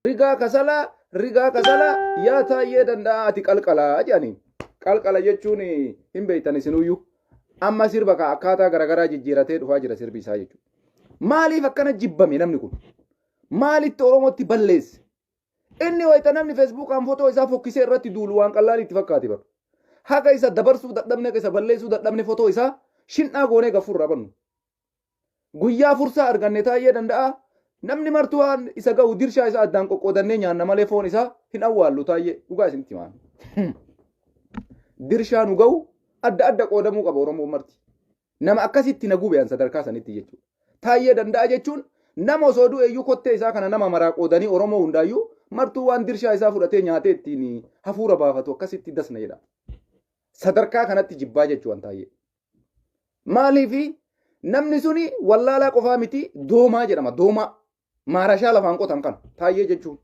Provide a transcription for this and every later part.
Rigaa kasalaa, rigaa kasalaa, yaa Taayyee Danda'aa ati qalqalaa jedhaniin. Qalqala jechuun hin beektan isinuyyuu. Amma sirba ka akkaataa garaagaraa jijjiiratee dhufaa jira sirbi isaa jechuudha. Maaliif akkana jibbame namni kun? Maalitti Oromootti balleesse? Inni wayita namni feesbuukaan fotoo isaa fokkisee irratti duulu waan qallaalii itti fakkaate bara. Haga isa dabarsuu dadhabne, haga isa balleessuu dadhabne fotoo isaa shin'aa goonee gaffurraa bannu. Guyyaa fursaa arganne Taayyee Danda'aa namni martuu waan isa ga'u dirshaa isaa addaan qoqqoodannee nyaanna malee foon isaa hin awwaallu Taayyee dhugaa isinitti himaan. Dirshaa nu ga'u adda adda qoodamuu qaba Oromoon marti. Nama akkasitti na gube an sadarkaa sanitti jechuudha. Taayyee Danda'a jechuun nama osoo du'e iyyuu kottee isaa kana nama maraa qoodanii Oromoo hundaayyuu martuu waan dirshaa isaa fudhatee nyaatee ittiin hafuura baafatu akkasitti dasna jedha. Sadarkaa kanatti jibbaa jechuun Taayyee. Maaliifi namni suni wallaalaa qofaa miti doomaa jedhama doomaa. Maarashaa lafaan qotan kana Taayyee jechuun.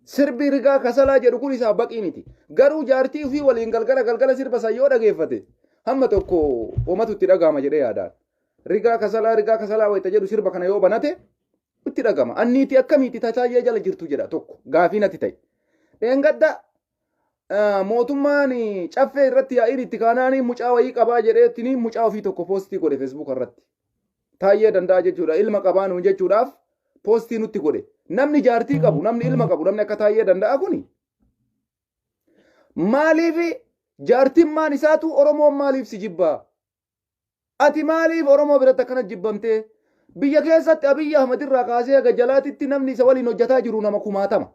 Sirbi rigaa kasalaa jedhu kun isaa baqii miti. Garuu jaartii ofii waliin galgala galgala sirba san yoo dhageeffate hamma tokko homatu itti dhagahama jedhee yaadaan. Rigaa kasalaa rigaa kasalaa wayita jedhu sirba kana yoo banate itti dhagahama. Anniitii akkamiiti Taayyee jala jirtu jedha tokko gaafii natti ta'e. Dheengadda mootummaan caffee irratti yaa'iin itti kaanaanii mucaa wayii qabaa jedheettini mucaa ofii tokko poostii godhe feesbuuka irratti. Taayyee Danda'a jechuudha ilma qabaa nuun jechuudhaaf poostii nutti godhe. Namni jaartii qabu namni ilma qabu namni akka Taayyee Danda'a kuni maaliif jaartimmaan isaatu Oromoon maaliif si jibbaa? Ati maaliif Oromoo biratti akkana jibbamtee? Biyya keessatti Abiyyi Ahmad irraa kaasee haga jalaatitti namni isa waliin hojjetaa jiru nama kumaatama.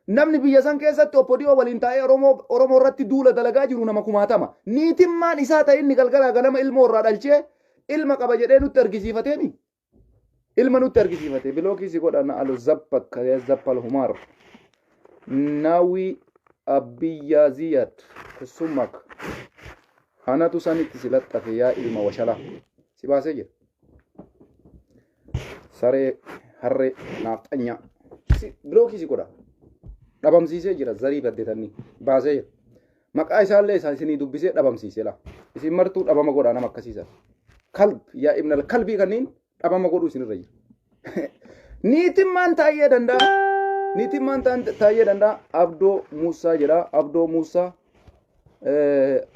Namni biyya san keessatti OPDO waliin taa'ee Oromoo Oromoo irratti duula dalagaa jiru nama kumaatama. Niitimmaan isaa ta'e inni galgalaa ganama ilmoo irraa dhalchee ilma qaba jedhee nutti argisiifateemi. Ilma nutti argisiifate bilookii si godha na alu zappakka ya zappal humaar. Naawii Abiyyaa Ziyad Kusummak anatu sanitti si laxxafe yaa ilma washalaa si baasee jira. Saree harree naafxanyaa si bilookii si godha. Dhabamsiisee jira zarii baddetanni baasee jira. Maqaa isaallee isaa isinii dubbisee dhabamsiise laa. Isin martuu dhabama godhaa nama akkasiisan. Kalb yaa ibnal kalbii kanneen dhabama godhuu isinirra jira. Niitiin maan Taayyee Danda'a. Niitiin maan Taayyee Danda'a. Abdoo Muusaa jedha. Abdoo Muusaa.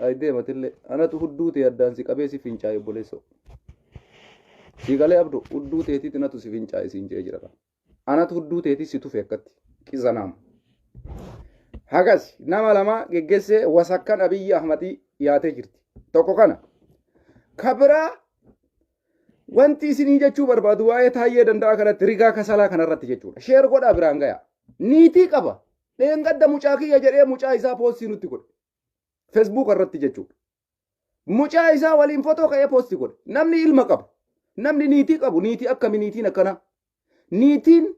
Ay deematillee anatu hudduu ta'e addaan si qabee si fincaa'e obboleessoo. Si galee Abdoo hudduu teetiitti natu si fincaa'e siin jedhee jira. Anatu hudduu teetii si tufe akkatti qizanaam. Hagas nama lama geggessee wasakkan Abiyyi Ahmadii yaatee jirti. Tokko kana. Ka biraa wanti isinii jechuu barbaadu waa'ee Taayyee Danda'aa kanatti rigaa kasalaa kanarratti jechuudha. Sheer godhaa biraan gaya. Niitii qaba. Dheengadda mucaa kiyya jedhee mucaa isaa poostii nutti godhe. Feesbuuka irratti jechuudha. Mucaa isaa waliin fotoo ka'ee poostii godhe. Namni ilma qabu. Namni niitii qabu. Niitii akkami niitiin akkanaa. Niitiin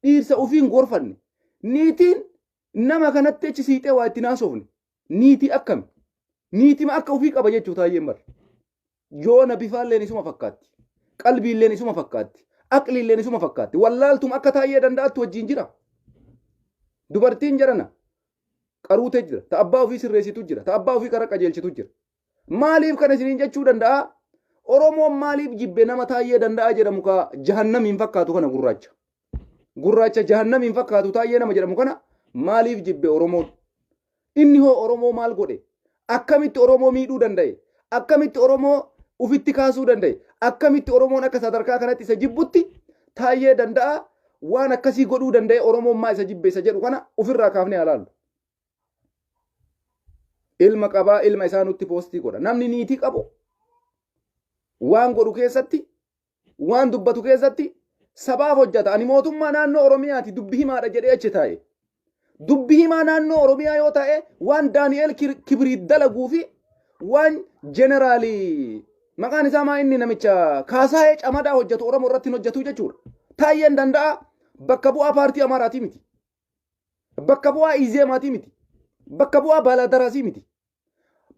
dhiirsa ofii hin gorfanne. Niitiin nama kanatti achi siixee waa itti naasofne. Niitii akkami? Niitima akka ofii qaba jechuu Taayyeen bar. Yoona bifaalleen isuma fakkaatti. Qalbiilleen isuma fakkaatti. Aqliilleen isuma fakkaatti. Wallaaltuma akka Taayyee Danda'attu wajjin jira. Dubartiin jarana qaruutee jira. Ta abbaa ofii sirreessitu jira. Ta abbaa ofii kara qajeelchitu jira. Maaliif kana isiniin jechuu danda'a? Oromoon maaliif jibbe nama Taayyee Danda'aa jedhamu ka jahannamiin fakkaatu kana gurraacha. Gurraacha jahannamiin fakkaatu Taayyee nama jedhamu kana maaliif jibbe Oromoon? Inni hoo Oromoo maal godhe? Akkamitti Oromoo miidhuu danda'e? Akkamitti Oromoo ufitti kaasuu danda'e? Akkamitti Oromoon akka sadarkaa kanatti isa jibbutti Taayyee Danda'aa waan akkasii godhuu danda'e Oromoon maa isa jibbe isa jedhu kana ofirraa kaafnee haa laallu. Ilma qabaa ilma isaa nutti poostii godha. Namni niitii qabu waan godhu keessatti waan dubbatu keessatti sabaaf hojjata. Ani mootummaa naannoo Oromiyaati dubbi himaadha jedhee achi taa'e. Dubbi himaa naannoo Oromiyaa yoo ta'e waan Daani'eel Kibriit dalaguu fi waan jeneraalii maqaan isaa maa inni namicha Kaasaayee Camadaa hojjetu Oromoo irratti hin hojjetu jechuudha. Taayyeen Danda'a bakka bu'aa paartii Amaaraatii miti. Bakka bu'aa Izeemaatii miti. Bakka bu'aa Baalaadaraasii miti.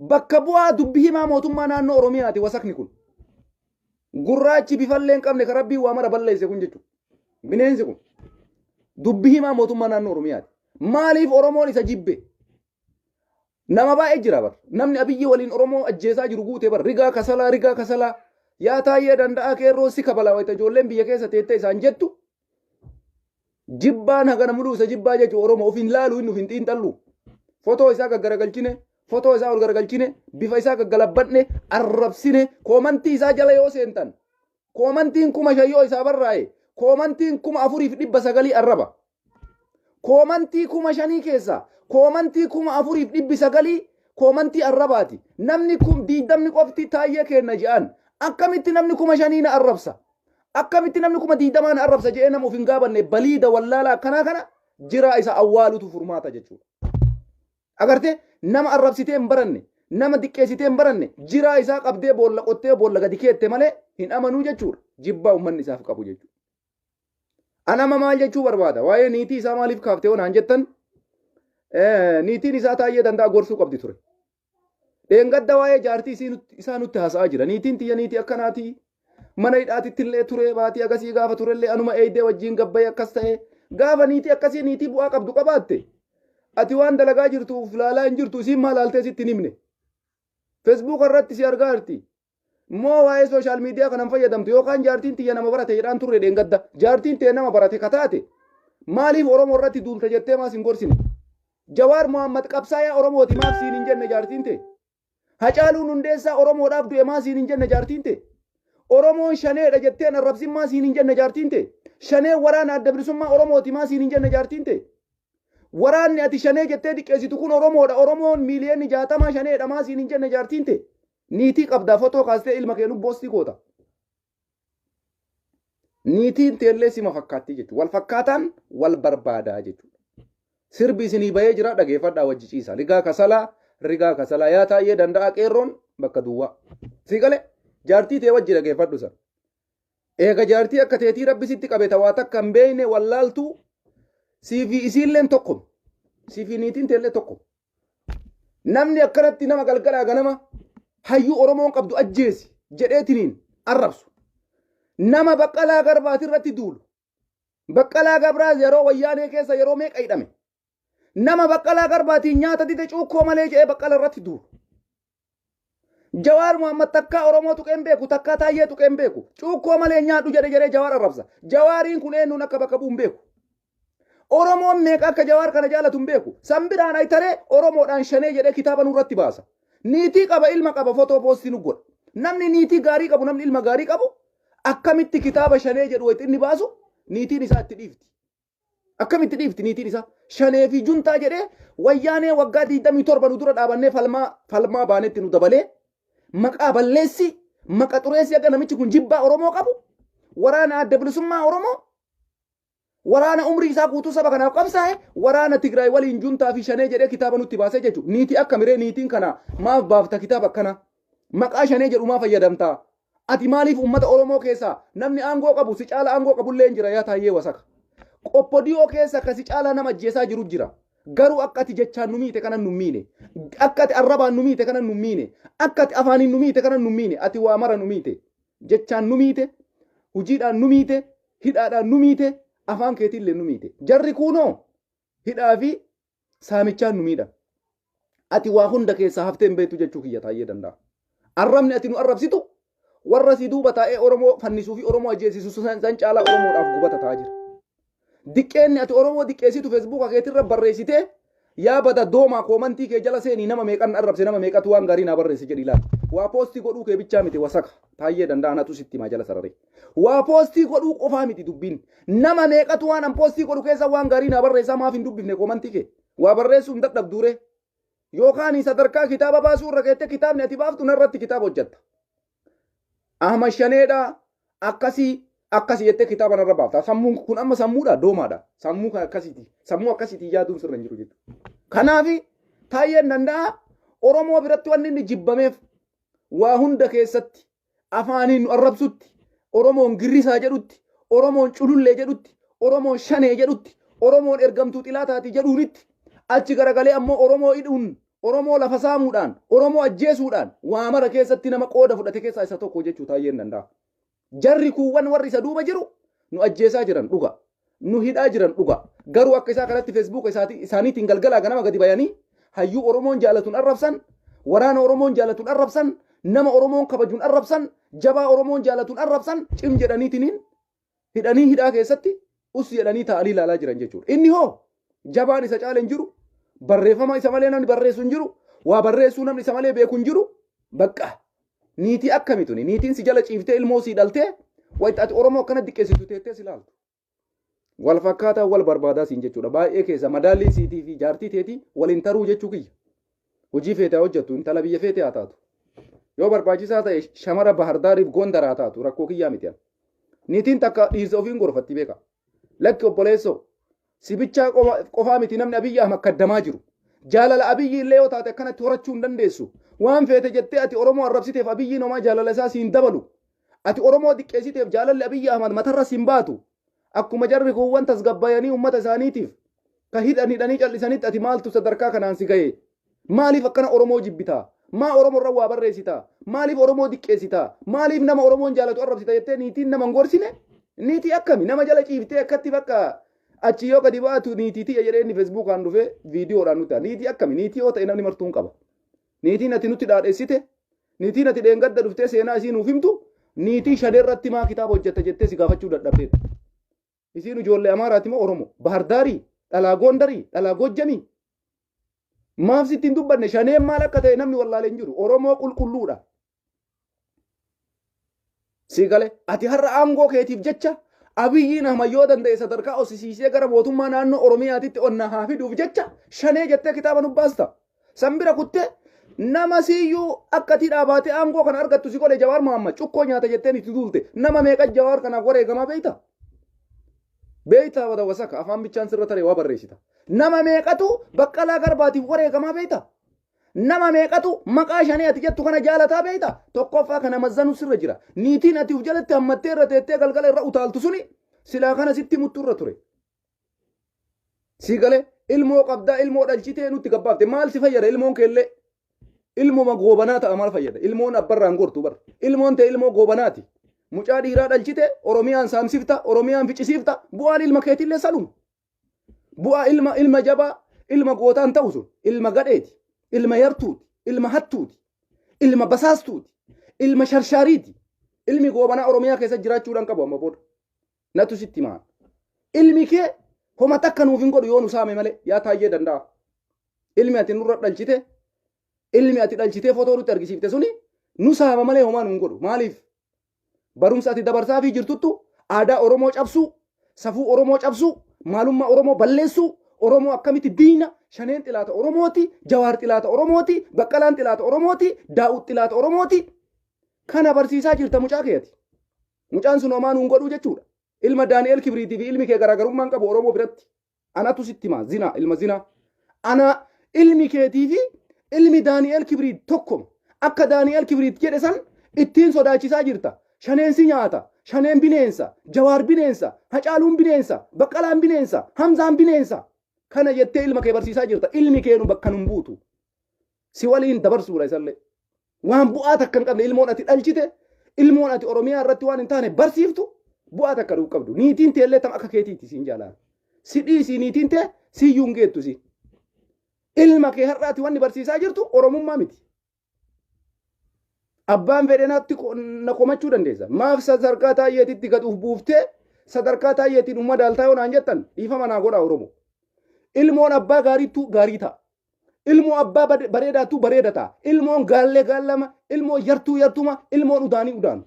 Bakka bu'aa dubbi himaa mootummaa naannoo Oromiyaati wasakni kun. Gurraachi bifallee hin qabne kan Rabbiin waa mara balleesse kun jechuudha. Bineensi kun. Dubbi himaa mootummaa naannoo Oromiyaati. Maaliif Oromoon isa jibbe? Nama baay'ee jira bar. Namni Abiyyi waliin Oromoo ajjeesaa jiru guute bar. Rigaa kasalaa rigaa kasalaa. Yaa Taayyee Danda'aa qeerroo si kabalaa wayita ijoolleen biyya keessa teettee isaan jettu. Jibbaan hagana muluu isa jibbaa jechuun Oromoo of hin laalu inni of hin xiinxallu. Fotoo isaa gaggaragalchine, fotoo isaa ol garagalchine, bifa isaa gaggalabbanne, arrabsine, koomantii isaa jala yoo seentan, koomantiin 5000 yoo isaa barraa'e, koomantiin 4900 arraba. Koomantii 5000 keessaa koomantii 4900 koomantii arrabaati. Namni kum 20 qofti Taayyee keenna je'an. Akkamitti namni 5000 na arrabsa? Akkamitti namni 20,000 na arrabsa je'ee nama of hin gaabanne baliida wallaalaa akkanaa kana jiraa isa awwaalutu furmaata jechuudha. Agartee nama arrabsitee hin baranne, nama diqqeessitee hin baranne, jiraa isaa qabdee boolla qottee boolla gadi keette malee hin amanuu jechuudha. Jibbaa uummanni isaaf qabu jechuudha. An amma maal jechuu barbaada? Waa'ee niitii isaa maaliif kaaftee yoo naan jettan niitiin isaa Taayyee Danda'a gorsuu qabdi ture. Dheengadda waa'ee jaartii isaa nutti haasa'aa jira. Niitiin tiyya niitii akkanaati. Mana hidhaatitti illee ture baatii agasii gaafa turellee anuma eeydee wajjin gabbayee akkas ta'e. Gaafa niitii akkasii niitii bu'aa qabdu qabaatte. Ati waan dalagaa jirtuuf laalaa hin jirtu isiin maal laaltee sitti hin himne. Feesbuuka irratti si argaa jirti. Moo waa'ee sooshaal miidiyaa kanan fayyadamtu yookaan jaartiin tiyya nama barate jedhaan turre dheengadda. Jaartiin tee nama barate ka taate maaliif Oromoo irratti duulta jettee maas hin gorsine? Jawaar Mohaammed qabsaayaa Oromooti maaf siin hin jenne jaartiin tee? Hacaaluun Hundeessaa Oromoodhaaf du'e maa siin hin jenne jaartiin tee? Oromoon shaneedha jetteen arrabsin maa siin hin jenne jaartiin tee? Shaneen waraana adda bilisummaa Oromooti maa siin hin jenne jaartiin tee? Waraanni ati shanee jettee diqqeessitu kun Oromoodha. Oromoon miiliyoonni 60 shaneedha maa siin hin jenne jaartiin tee? Niitii qabdaa fotoo kaastee ilma kee nu boostii goota. Niitiin teellee sima fakkaattii jechuudha. Wal fakkaataan wal barbaadaa jechuudha. Sirbi isinii bahee jira dhageeffadhaa wajji ciisa. Rigaa kasalaa, rigaa kasalaa yaa Taayyee Danda'a qeerroon bakka duwwaa. Sii galee jaartii tee wajji dhageeffadhu san. Eega jaartii akka teetii rabbi sitti qabe tawaa takka hin beekne wallaaltuu siifi isiilleen tokko. Siifi niitiin teellee tokko. Namni akkanatti nama galgalaa ganama hayyuu Oromoon qabdu ajjeesi jedheetiniin arrabsu. Nama Baqqalaa Garbaati irratti duulu. Baqqalaa Gabraa yeroo wayyaanee keessa yeroo meeqa hidhame. Nama Baqqalaa Garbaatiin nyaata dide cuukkoo malee jedhee Baqqala irratti duulu. Jawaar Muhammad takkaa Oromoo tuqee hin beeku, takkaa Taayyee tuqee hin beeku. Cuukkoo malee nyaadhu jedhe jedhee Jawaar arrabsa. Jawaariin kun eenyuun akka bakka bu'u hin beeku. Oromoon meeqa akka Jawaar kana jaalatu hin beeku. San biraan aytaree Oromoodhaan shanee jedhee kitaaba nurratti baasa. Niitii qaba ilma qaba fotoo poostii nu godha. Namni niitii gaarii qabu namni ilma gaarii qabu akkamitti kitaaba shanee jedhu wayita inni baasu niitiin isaa itti dhiifti. Akkamitti dhiifti niitiin isaa? Shanee fi juntaa jedhee wayyaanee waggaa 27 nu dura dhaabannee falmaa falmaa baanetti nu dabalee maqaa balleessi maqa xureessi akka namichi kun jibbaa Oromoo qabu waraana adda bilisummaa Oromoo waraana umrii isaa guutuu saba kanaaf qabsaa'e waraana Tigraay waliin juntaa fi shanee jedhee kitaaba nutti baasee jechuudha. Niitii akka miree niitiin kana maaf baafta kitaaba akkana? Maqaa shanee jedhu maa fayyadamtaa? Ati maaliif uummata Oromoo keessaa namni aangoo qabu si caala aangoo qabullee hin jira yaa Taayyee wasaka. Qoppodiyoo keessa ka si caalaa nama ajjeesaa jiru jira. Garuu akka ati jechaan nu miite kanan nu miine. Akka ati arrabaan nu miite kanan nu miine. Akka ati afaaniin nu miite kanan nu miine. Ati waa mara nu miite. Jechaan nu miite. Hojiidhaan nu miite. Hidhaadhaan nu miite. Afaan keetiillee nu miite. Jarri kuunoo hidhaa fi saamichaan nu miidhan. Ati waa hunda keessaa haftee hin beektu jechuu kiyya Taayyee Danda'a. Arrabni ati nu arrabsitu warra si duuba taa'ee Oromoo fannisuu fi Oromoo ajjeesisu san caalaa Oromoodhaaf gubata ta'aa jira. Diqqeenni ati Oromoo diqqeessitu feesbuuka keetirra barreessitee yaa bada doomaa koomantii kee jala seenii nama meeqan arrabse nama meeqatu waan gaarii naa barreesse jedhi ilaali. Waa poostii godhuu kee bichaa miti wasaka Taayyee Danda'a natu sitti himaa jala sararee. Waa poostii godhuu qofaa miti dubbiin. Nama meeqatu waan an poostii godhu keessa waan gaarii naa barreessaa maaf hin dubbifne koomantii kee. Waa barreessuu hin dadhabduuree. Yookaan sadarkaa kitaaba baasuu irra keettee kitaabni ati baaftu narratti kitaaba hojjetta. Ahmad Shaneedha akkasii akkasii jettee kitaaba narra baafta. Sammuun kun amma sammuudha doomaadha. Sammuu kan akkasiiti. Sammuu akkasiitiin yaaduun sirra hin jiru jechuudha. Kanaaf Taayyeen Danda'a Oromoo biratti wanni inni jibbameef waa hunda keessatti afaaniin nu arrabsutti, Oromoon girrisaa jedhutti, Oromoon culullee jedhutti, Oromoon shanee jedhutti, Oromoon ergamtuu xilaataati jedhuunitti achi garagalee ammoo Oromoo hidhuun, Oromoo lafa saamuudhaan, Oromoo ajjeesuudhaan waa mara keessatti nama qooda fudhate keessaa isa tokko jechuu Taayyeen Danda'a. Jarri kuuwwan warri isa duuba jiru nu ajjeesaa jiran dhuga. Nu hidhaa jiran dhuga. Garuu akka isaa kanatti feesbuuka isaaniitiin galgalaa ganama gadi bayanii hayyuu Oromoon jaalatuun arrabsan, waraana Oromoon jaalatuun arrabsan, nama Oromoon kabajuun arrabsan, jabaa Oromoon jaalatuun arrabsan cim jedhaniitiniin hidhanii hidhaa keessatti Us jedhanii taa'anii ilaalaa jiran jechuudha. Inni hoo jabaan isa caale hin jiru. Barreeffama isa malee namni barreessu hin jiru. Waa barreessuu namni isa malee beeku hin jiru. Bakka niitii akkami tuni? Niitiin si jala ciiftee ilmoo sii dhaltee wayita ati Oromoo akkana diqqeessitu teettee si ilaaltu. Wal fakkaataa wal barbaadaa siin jechuudha. Baay'ee keessa madaalliin siitii fi jaartii teetii waliin taruu jechuu kiyya. Hojii feete haa hojjettu, intala biyya feete haa taatu. Yoo barbaachisaa ta'e shamara Bahardaariif Gondar haa taatu, rakkoo kiyyaa miti. Niitiin takka dhiirsa ofiin gorfatti beeka. Lakki obboleessoo, si bichaa qofaa miti namni Abiyyi Ahmad kaddamaa jiru. Jaalala Abiyyi illee yoo taate akkanatti horachuu hin dandeessu. Waan feete jettee ati Oromoo arrabsiteef Abiyyiin homaa jaalala isaa siin dabalu. Ati Oromoo diqqeessiteef jaalalli Abiyyi Ahmad matarra siin baatu. Akkuma jarri kuuwwan tasgabbayanii uummata isaaniitiif ka hidhan hidhanii cal'isanitti ati maaltu sadarkaa kanaan si gahe? Maaliif akkana Oromoo jibbitaa? Maa Oromoo irra waa barreessitaa? Maaliif Oromoo diqqeessitaa? Maaliif nama Oromoon jaalatu arrabsita jettee niitiin nama hin gorsine? Niitii akkami? Nama jala ciiftee akkatti bakka achi yoo gadi baatu niitii tiyya jedhee inni Feesbuukaan dhufee viidiyoodhaan nutti niitii akkami? Niitii yoo ta'e namni martuu hin qaba. Niitiin ati nutti dhaadhessite, niitiin ati dheengadda dhuftee seenaa isii nuuf himtu, niitii shanee irratti maa kitaaba hojjetta jettee si gaafachuu dadhabdeedha. Isiin ijoollee Amaaraati moo Oromoo? Bahardaarii? Dhalaa Goondarii? Dhalaa Goojjamii? Maaf sitti hin dubbanne shaneen maal akka ta'e namni wallaalee hin jiru. Oromoo qulqulluudha. Sii gale ati har'a aangoo keetiif jecha Abiyyiin Ahmad yoo danda'e sadarkaa osisiisee gara mootummaa naannoo Oromiyaatitti onna haa fiduuf jecha shanee jettee kitaaba nu baasta. San bira kuttee nama siyyuu akka ati dhaabaatee aangoo kana argattu si godhe Jawaar Mohammad cukkoo nyaata jetteen itti duulte nama meeqa Jawaar kanaaf wareegamaa beekta? Beektaa wada wasaka afaan bichaan sirra taree waa barreessita. Nama meeqatu Baqqalaa Garbaatiif wareegamaa beekta? Nama meeqatu maqaa shanee ati jettu kana jaalataa beekta? Tokkoffaa kana mazzanuu sirra jira. Niitiin ati uf jalatti hammattee irra teettee galgala irra utaaltu suni silaa kana sitti muttu irra ture. Sii galee ilmoo qabdaa ilmoo dhalchitee nutti gabbaafte maal si fayyada ilmoon keellee? Ilmuma goobanaa ta'a maal fayyada? Ilmoon abbarraan gortu bar. Ilmoon ta'e ilmoo goobanaati. Mucaa dhiiraa dhalchite Oromiyaan saamsifta, Oromiyaan ficisiifta, bu'aan ilma keetiillee saluma. Bu'aa ilma ilma jabaa ilma gootaan ta'u sun ilma gadheeti, ilma yartuuti, ilma hattuuti, ilma basaastuuti, ilma sharshaariiti. Ilmi goobanaa Oromiyaa keessa jiraachuudhaan qabu amma booda. Natu sitti himaa. Ilmi kee homa takka nuuf hin godhu yoo nu saame malee yaa taayyee danda'a. Ilmi ati nurra dhalchite ilmi ati dhalchitee fotoo nutti argisiifte suni nu saama malee homaa nu hin godhu. Maaliif? Barumsa ati dabarsaafii jirtuttu aadaa Oromoo cabsuu, safuu Oromoo cabsuu, maalummaa Oromoo balleessuu, Oromoo akkamitti diina, shaneen xilaata Oromooti, Jawaar xilaata Oromooti, Baqqalaan xilaata Oromooti, Daawud xilaata Oromooti. Kana barsiisaa jirta mucaa keeti. Mucaan sun homaa nuun godhuu jechuudha. Ilma Daani'el Kibriitii fi ilmi kee garaagarummaa hin qabu Oromoo biratti. Anatu sitti himaa zinaa ilma zinaa. Ana ilmi keetii fi ilmi Daani'el Kibriit tokkoma. Akka Daani'el Kibriit jedhe san ittiin sodaachisaa jirta. Shaneen si nyaata. Shaneen bineensa. Jawaar bineensa. Hacaaluun bineensa. Baqqalaan bineensa. Hamzaan bineensa. Kana jettee ilma kee barsiisaa jirta. Ilmi kee nu bakka nun buutu. Si waliin dabarsuudha isallee. Waan bu'aa takka hin qabne ilmoon ati dhalchite, ilmoon ati Oromiyaa irratti waan hin taane barsiiftu bu'aa takka dhuu qabdu. Niitiin tee illee tam akka keetiiti siin jaalaan. Si dhiisii niitiin tee siyyuu hin geettu si. Ilma kee har'a ati wanni barsiisaa jirtu Oromummaa miti. Abbaan fedhe natti na komachuu dandeessa. Maaf sadarkaa taayyeetitti gad uf buuftee sadarkaa taayyeetiin umma daaltaa yoo naan jettan dhiifama naa godhaa Oromoo. Ilmoon abbaa gaariittuu gaarii ta'a. Ilmoo abbaa bareedaattuu bareeda ta'a. Ilmoon gaallee gaallama, ilmoo yartuu yartuma, ilmoon udaanii udaanu.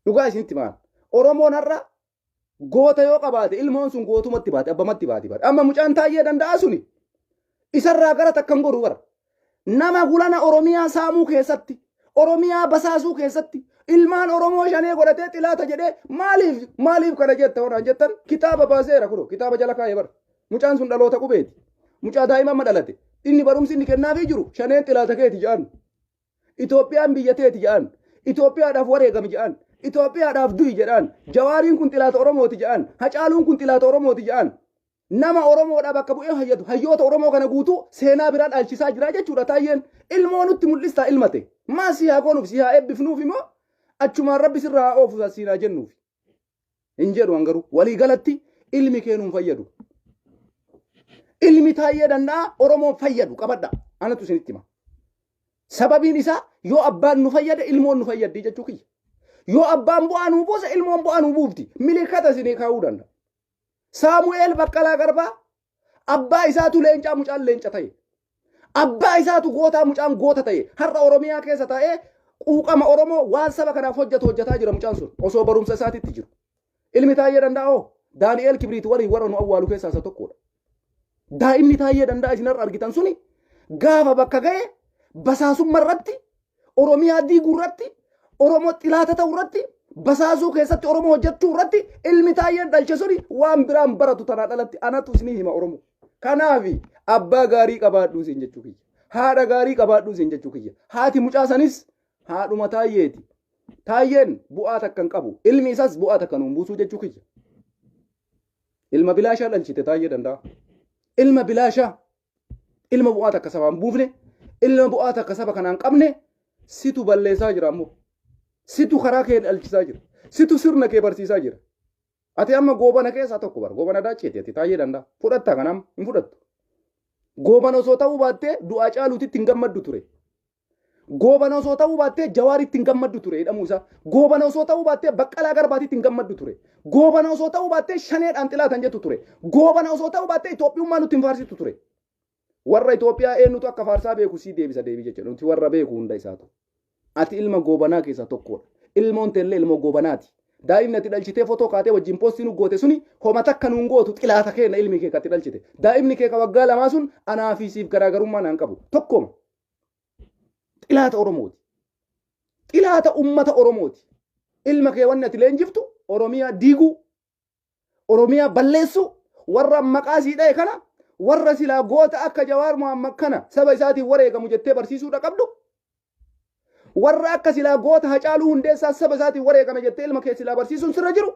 Dhugaa isinitti maal? Oromoon har'a goota yoo qabaate ilmoon sun gootumatti baate abbamatti baate bara. Amma mucaan taayyee danda'a suni isarraa gara takka hin godhu bara. Nama gulana Oromiyaa saamuu keessatti, Oromiyaa basaasuu keessatti, ilmaan Oromoo shanee godhatee xilaata jedhee maaliif maaliif kana jetta warraan jettan kitaaba baaseera kunoo kitaaba jala kaa'ee bara. Mucaan sun dhaloota qubeeti. Mucaa daa'ima amma dhalate. Inni barumsi inni kennaafii jiru shaneen xilaata keeti jedhan. Itoophiyaan biyya teeti jedhan. Itoophiyaadhaaf wareegami jedhan. Itoophiyaadhaaf du'i jedhan. Jawaariin kun xilaata Oromooti jedhan. Hacaaluun kun xilaata Oromooti jedhan. Nama Oromoodhaa bakka bu'ee fayyadu hayyoota Oromoo kana guutuu seenaa biraa dhaalchisaa jira jechuudha taayyeen. Ilmoo nutti mul'istaa ilmate. Maa si haa goonuuf si haa eebbifnuuf immoo achumaan rabbi sirraa haa oofu siin haa jennuuf. Hin jedhu an garuu walii galatti ilmi kee nuun fayyadu. Ilmi taayyee danda'a Oromoon fayyadu qabadha. Anatu isinitti hima. Sababiin isaa yoo abbaan nu fayyade ilmoon nu fayyaddi jechuu kiyya. Yoo abbaan bu'aa nuu buuse ilmoon bu'aa nuu buufti. Milikata isinii kaa'uu danda'a. Saamu'eel Baqqalaa Garbaa abbaa isaatu leencaa mucaan leenca ta'e. Abbaa isaatu gootaa mucaan goota ta'e. Har'a Oromiyaa keessa taa'ee quuqama Oromoo waan saba kanaaf hojjetu hojjetaa jira mucaan sun osoo barumsa isaatitti jiru. Ilmi Taayyee Danda'aa hoo? Daani'eel Kibriit waliin warra nu awwaalu keessaa isa tokkodha. Daa'imni Taayyee Danda'aa isin har'a argitan suni gaafa bakka ga'e basaasumma irratti Oromiyaa diiguu irratti Oromoo xilaata ta'uu irratti basaasuu keessatti Oromoo hojjechuu irratti ilmi Taayyeen dhalche suni waan biraan baratu tanaa dhalatti anatu isinii hima Oromoo. Kanaaf abbaa gaarii qabaadhuu isin jechuu kiyya. Haadha gaarii qabaadhuu isin jechuu kiyya. Haati mucaa sanis haadhuma Taayyeeti. Taayyeen bu'aa takka hin qabu. Ilmi isaas bu'aa takka nuun buusuu jechuu kiyya. Ilma bilaashaa dhalchite Taayyee Danda'a. Ilma bilaashaa. Ilma bu'aa takka sabaan buufne. Ilma bu'aa takka saba kanaan qabne. Situ balleessaa jira ammoo. Situ karaa kee dhalchisaa jira. Situ sirna kee barsiisaa jira. Ati amma goobana keessaa tokko bara. Goobana daacceeti ati Taayyee Danda'a. Fudhatta kanaam hin fudhattu. Goobana osoo ta'uu baattee du'aa caaluutitti hin gammaddu ture. Goobana osoo ta'uu baattee Jawaaritti hin gammaddu ture hidhamuu isaa. Goobana osoo ta'uu baattee Baqqalaa Garbaatitti hin gammaddu ture. Goobana osoo ta'uu baattee shaneedhaan xilaatan jettu ture. Goobana osoo ta'uu baattee Itoophiyummaa nutti hin faarsitu ture. Warra Itoophiyaa eenyutu akka faarsaa beeku sii deebisa deebii jechuudha. Nuti warra beeku hunda isaatu. Ati ilma goobanaa keessaa tokkodha. Ilmoon teellee ilmoo goobanaati. Daa'imni ati dhalchitee fotoo kaatee wajjin poostii nu goote suni homa takka nuun gootu xilaata keenya ilmi kee katti dhalchite. Daa'imni kee ka waggaa lamaa sun anaa fi siif garaagarummaa naan qabu. Tokkoma. Xilaata Oromooti. Xilaata ummata Oromooti. Ilma kee wanni ati leenjiftu Oromiyaa diiguu, Oromiyaa balleessuu, warra maqaa sii dha'e kana, warra silaa goota akka Jawaar Mohammad kana saba isaatiin wareegamu jettee barsiisuudha qabdu. Warra akka silaa goota Hacaaluu Hundeessaa saba isaatiin wareegame jettee ilma kee silaa barsiisuun sirra jiru.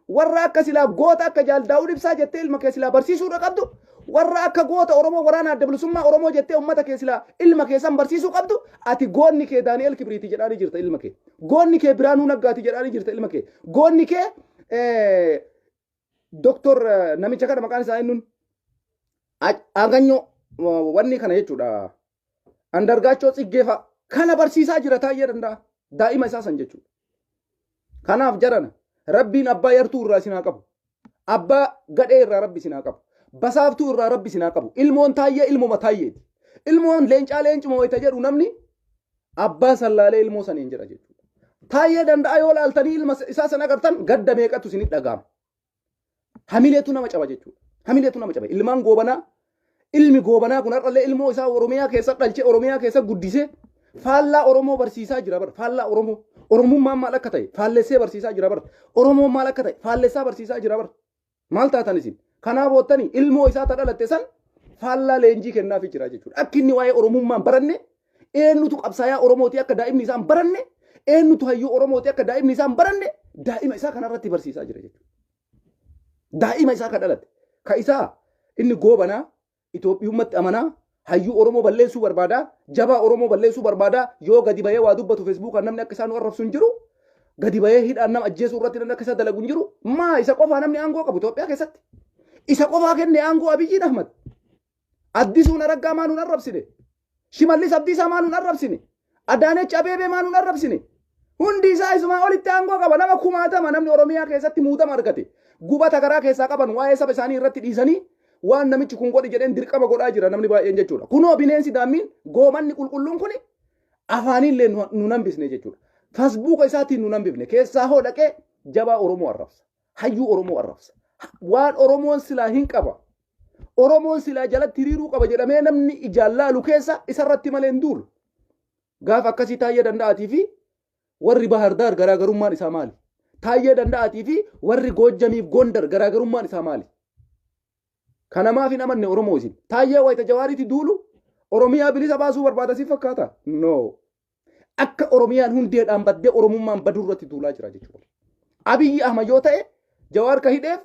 Warra akka silaa goota akka Jaal Daawud Ibsaa jettee ilma kee silaa barsiisuudha qabdu. Warra akka goota Oromoo waraana adda bilisummaa Oromoo jettee uummata kee silaa ilma kee san barsiisuu qabdu. Ati goonni kee Daani'el Kibriiti jedhaanii jirta ilma kee. Goonni kee Biraanuu Naggaati jedhaanii jirta ilma kee. Goonni kee Doktor namicha kana maqaan isaa eenyuun Aganyoo wanni kana jechuudha. Andargaachoo Tsiggee fa'a kana barsiisaa jira Taayyee Danda'a. Daa'ima isaa san jechuudha. Kanaaf jarana rabbiin abbaa yartuu irraa isin haa qabu. Abbaa gadhee irraa rabbi isin haa qabu. Basaaftuu irraa rabbi isin haa qabu. Ilmoon Taayyee ilmuma Taayyeeti. Ilmoon leencaa leencuma wayita jedhu namni abbaa sallaalee ilmoo saniin jedha jechuudha. Taayyee Danda'a yoo laaltanii ilma isaa san agartan gadda meeqatu isinit dhaga'ama. Hamileetu nama caba jechuudha. Hamileetu nama caba. Ilmaan goobanaa ilmi goobanaa kun har'allee ilmoo isaa Oromiyaa keessa dhalchee Oromiyaa keessa guddisee faallaa Oromoo barsiisaa jira bara. Faallaa Oromoo. Oromummaan maal akka ta'e faallessee barsiisaa jira bara. Oromoon maal akka ta'e faallessaa barsiisaa jira bara. Maal taatan isin? Kanaa boottanii ilmoo isaa ta dhalatte san faallaa leenjii kennaafii jira jechuudha. Akki inni waa'ee Oromummaan baranne eenyutu qabsaayaa Oromooti akka daa'imni isaan baranne eenyutu hayyuu Oromooti akka daa'imni isaan baranne daa'ima isaa kanarratti barsiisaa jira jechuudha. Daa'ima isaa ka dhalate ka isaa inni goobanaa Itoophiyummatti amanaa hayyuu Oromoo balleessuu barbaadaa jabaa Oromoo balleessuu barbaadaa yoo gadi bahee waa dubbatu feesbuukaan namni akka isaa nu arrabsu hin jiru gadi bahee hidhaan nama ajjeesuu irratti namni akka isaa dalagu hin jiru maa isa qofaa namni aangoo qabu Itoophiyaa keessatti isa qofaa kenne aangoo Abiyyiin Ahmad Addisuun Araggaa maa nun arrabsine Shimallis Abdiisaa maa nun arrabsine Adaanech Abeebee maa nun arrabsine Hundi isaa isumaa olitti aangoo qaba nama kumaatama namni Oromiyaa keessatti muudama argate gubata garaa keessaa qaban waa'ee saba isaanii irratti dhiisanii waan namichi kun godhi jedheen dirqama godhaa jira namni baay'een jechuudha. Kunoo bineensi daammiin goomanni qulqulluun kuni afaaniillee nu hambisne jechuudha. Fasbuuka isaatiin nu hambifne keessaa hoo dhaqee jabaa Oromoo arrabsa. Hayyuu Oromoo arrabsa. Waan Oromoon silaa hin qaba. Oromoon silaa jalatti hiriiruu qaba jedhamee namni ijaan laalu keessa isarratti malee hin duulu. Gaafa akkasii Taayyee Danda'aatii fi warri Bahardaar garaagarummaan isaa maali? Taayyee Danda'aatii fi warri Goojjamiif Gondar garaagarummaan isaa maali? Kana maaf hin amanne Oromoo isin? Taayyee wayita Jawaaritti duulu Oromiyaa bilisa baasuu barbaada si fakkaata? No. Akka Oromiyaan hundeedhaan baddee Oromummaan baduu irratti duulaa jira jechuudha. Abiyyi Ahmad yoo ta'e Jawaar ka hidheef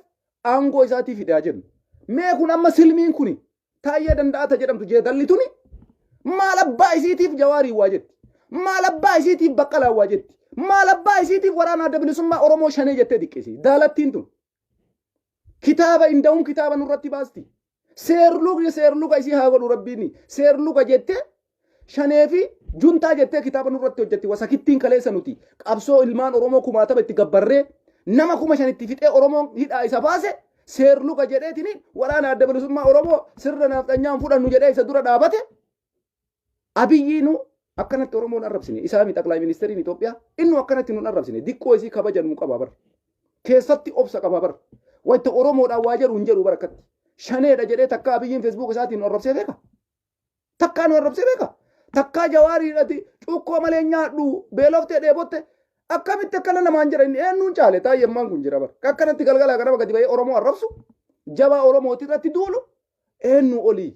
aangoo isaatii fidaa jennu. Mee kun amma silmiin kuni Taayyee Danda'ata jedhamtu jeedalli tuni maal abbaa isiitiif Jawaariin waa jetti. Maal abbaa isiitiif Baqqalaan waa jetti. Maal abbaa isiitiif waraana adda bilisummaa Oromoo shanee jettee diqqeessiti. Daalattiin tun. Kitaaba inda'uun kitaaba nurratti baasti. Seerluga seerluga isii haa godhu rabbiin. Seerluga jettee shanee fi Juntaa jettee kitaaba nurratti hojjetti wasakittiin kaleessa nuti qabsoo ilmaan Oromoo kumaatama itti gabbarree nama 5,000 itti fixee Oromoon hidhaa isa baase seerluka jedheetini waraana adda bilisummaa Oromoo sirna naafxanyaan fudhannu jedhee isa dura dhaabate. Abiyyiinu akkanatti Oromoon arrabsine isaa mi xaqlaa ministeeriin Itoophiyaa innu akkanatti nun arrabsine diqqoo isii kabaja nuu qaba bar. Keessatti obsa qaba bar. Wayta Oromoodhaan waa jedhu hin jedhu bar akkatti. Shaneedha jedhee takka Abiyyiin Facebook isaatiin nu arrabsee beeka. Takkaa nu arrabsee beeka. Takkaa Jawaariidhati cuukkoo malee nyaadhu beeloftee dheebotte akkamitti akkana namaan jira inni eenyuun caale taayyemmaan kun jira bar. Akkanatti galgalaa ganama gadi bahee Oromoo arrabsu jabaa Oromooti irratti duulu eenyu olii.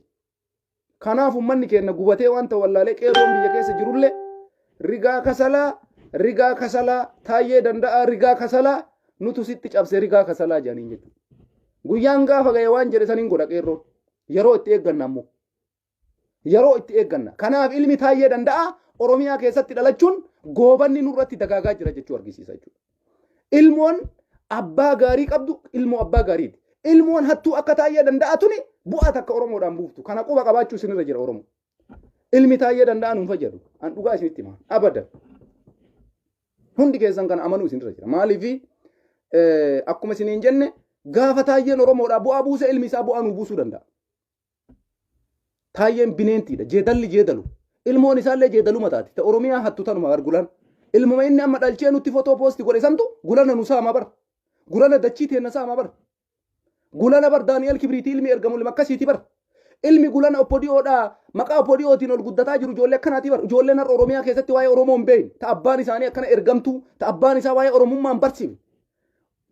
Kanaaf uummanni keenya gubatee waan ta'u wallaalee qeerroon biyya keessa jirullee rigaa kasalaa rigaa kasalaa Taayyee Danda'aa rigaa kasalaa nutu sitti cabse rigaa kasalaa jedhaniin jechuudha. Guyyaan gaafa ga'e waan jedhe saniin godha qeerroon. Yeroo itti eegganna ammoo. Yeroo itti eegganna. Kanaaf ilmi Taayyee Danda'aa Oromiyaa keessatti dhalachuun goobanni nurratti dagaagaa jira jechuu argisiisa jechuudha. Ilmoon abbaa gaarii qabdu ilmoo abbaa gaariiti. Ilmoon hattuu akka Taayyee Danda'aa tuni bu'aa takka Oromoodhaan buuftu. Kana quba qabaachuu isinirra jira Oromoo. Ilmi Taayyee Danda'aa nuun fayyadu. An dhugaa isinitti hima. Abadan. Hundi keessan kana amanuu isinirra jira. Maaliif akkuma isiniin jenne gaafa Taayyeen Oromoodhaa bu'aa buuse ilmi isaa bu'aa nuu buusuu danda'a. Taayyeen bineentiidha. Jeedalli jeedalu. Ilmoon isaallee jeedaluma taati. Ta Oromiyaa hattu tanuma bar gulan. Ilmuma inni amma dhalchee nutti fotoo poosti godhe santu gulana nu saama bar. Gulana dachii teenna saama bar. Gulana bar Daani'el Kibriitii ilmi ergamu ilma akkasiiti bar. Ilmi gulana oppodiyoodhaa maqaa oppodiyootiin ol guddataa jiru ijoollee akkanaati bar. Ijoolleen har'a Oromiyaa keessatti waa'ee Oromoo hin beekne. Ta abbaan isaanii akkana ergamtuu. Ta abbaan isaa waa'ee Oromummaa hin barsiifne.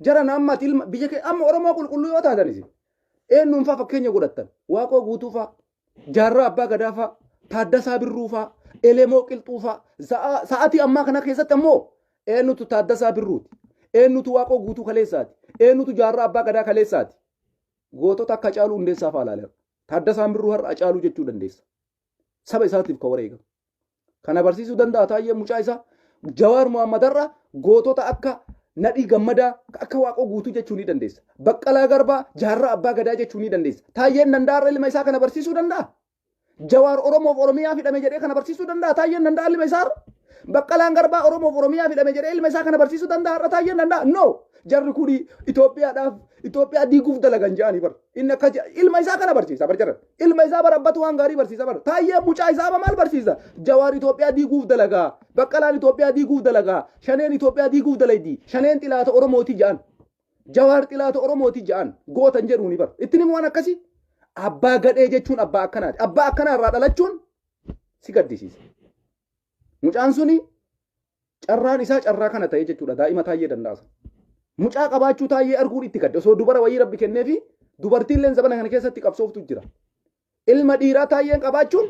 Jara naammaati ilma biyya kee amma Oromoo qulqulluu yoo taatan isin. Eenyuun faa fakkeenya godhattan? Waaqoo Guutuu faa, Jaarraa Abbaa Gadaa faa, Taaddasaa Birruu faa, Elemoo Qilxuu faa. Sa'aatii ammaa kana keessatti ammoo eenyutu Taaddasaa Birruuti? Eenyutu Waaqoo Guutuu kaleessaati? Eenyutu Jaarraa Abbaa Gadaa kaleessaati? Gootota akka Hacaaluu Hundeessaa faa ilaaleera. Taaddasaan Birruu har'a Hacaaluu jechuu dandeessa. Saba isaatiif kan wareegame. Kana barsiisuu danda'a Taayyee mucaa isaa. Jawaar Mohaammed har'a gootota akka Nadhii Gammadaa akka Waaqoo Guutuu jechuu ni dandeessa. Baqqalaa Garbaa Jaarraa Abbaa Gadaa jechuu ni dandeessa. Taayyeen Danda'a har'a ilma isaa kana barsiisuu danda'a. Jawaar Oromoof Oromiyaa fidhame jedhee kana barsiisuu danda'a Taayyeen Danda'a ilma isaa har'a. Baqqalaan Garbaa Oromoof Oromiyaa fidhame jedhee ilma isaa kana barsiisuu danda'a har'a Taayyeen Danda'a. No! Jarri kuni Itoophiyaadhaaf Itoophiyaa diiguuf dalagan jedhanii bar. Inni akka ilma isaa kana barsiisa bar jaran. Ilma isaa bar abbatu waan gaarii barsiisa bar. Taayyee mucaa isaa amma maal barsiisa? Jawaar Itoophiyaa diiguuf dalagaa. Baqqalaan Itoophiyaa diiguuf dalagaa. Shaneen Itoophiyaa diiguuf dalaydi. Shaneen xilaata Oromooti jedhan. Jawaar xilaata Oromooti jedhan. Gootan jedhuuni bar. Ittiin himu waan akkasii. Abbaa gadhee jechuun abbaa akkanaati. Abbaa akkanaa irraa dhalachuun si gaddisiisa. Mucaan suni carraan isaa carraa kana ta'e jechuudha daa'ima Taayyee Danda'aa sana. Mucaa qabaachuu Taayyee arguun itti gadde osoo dubara wayii rabbi kenneefi dubartiilleen zabana kana keessatti qabsooftu jira. Ilma dhiiraa Taayyeen qabaachuun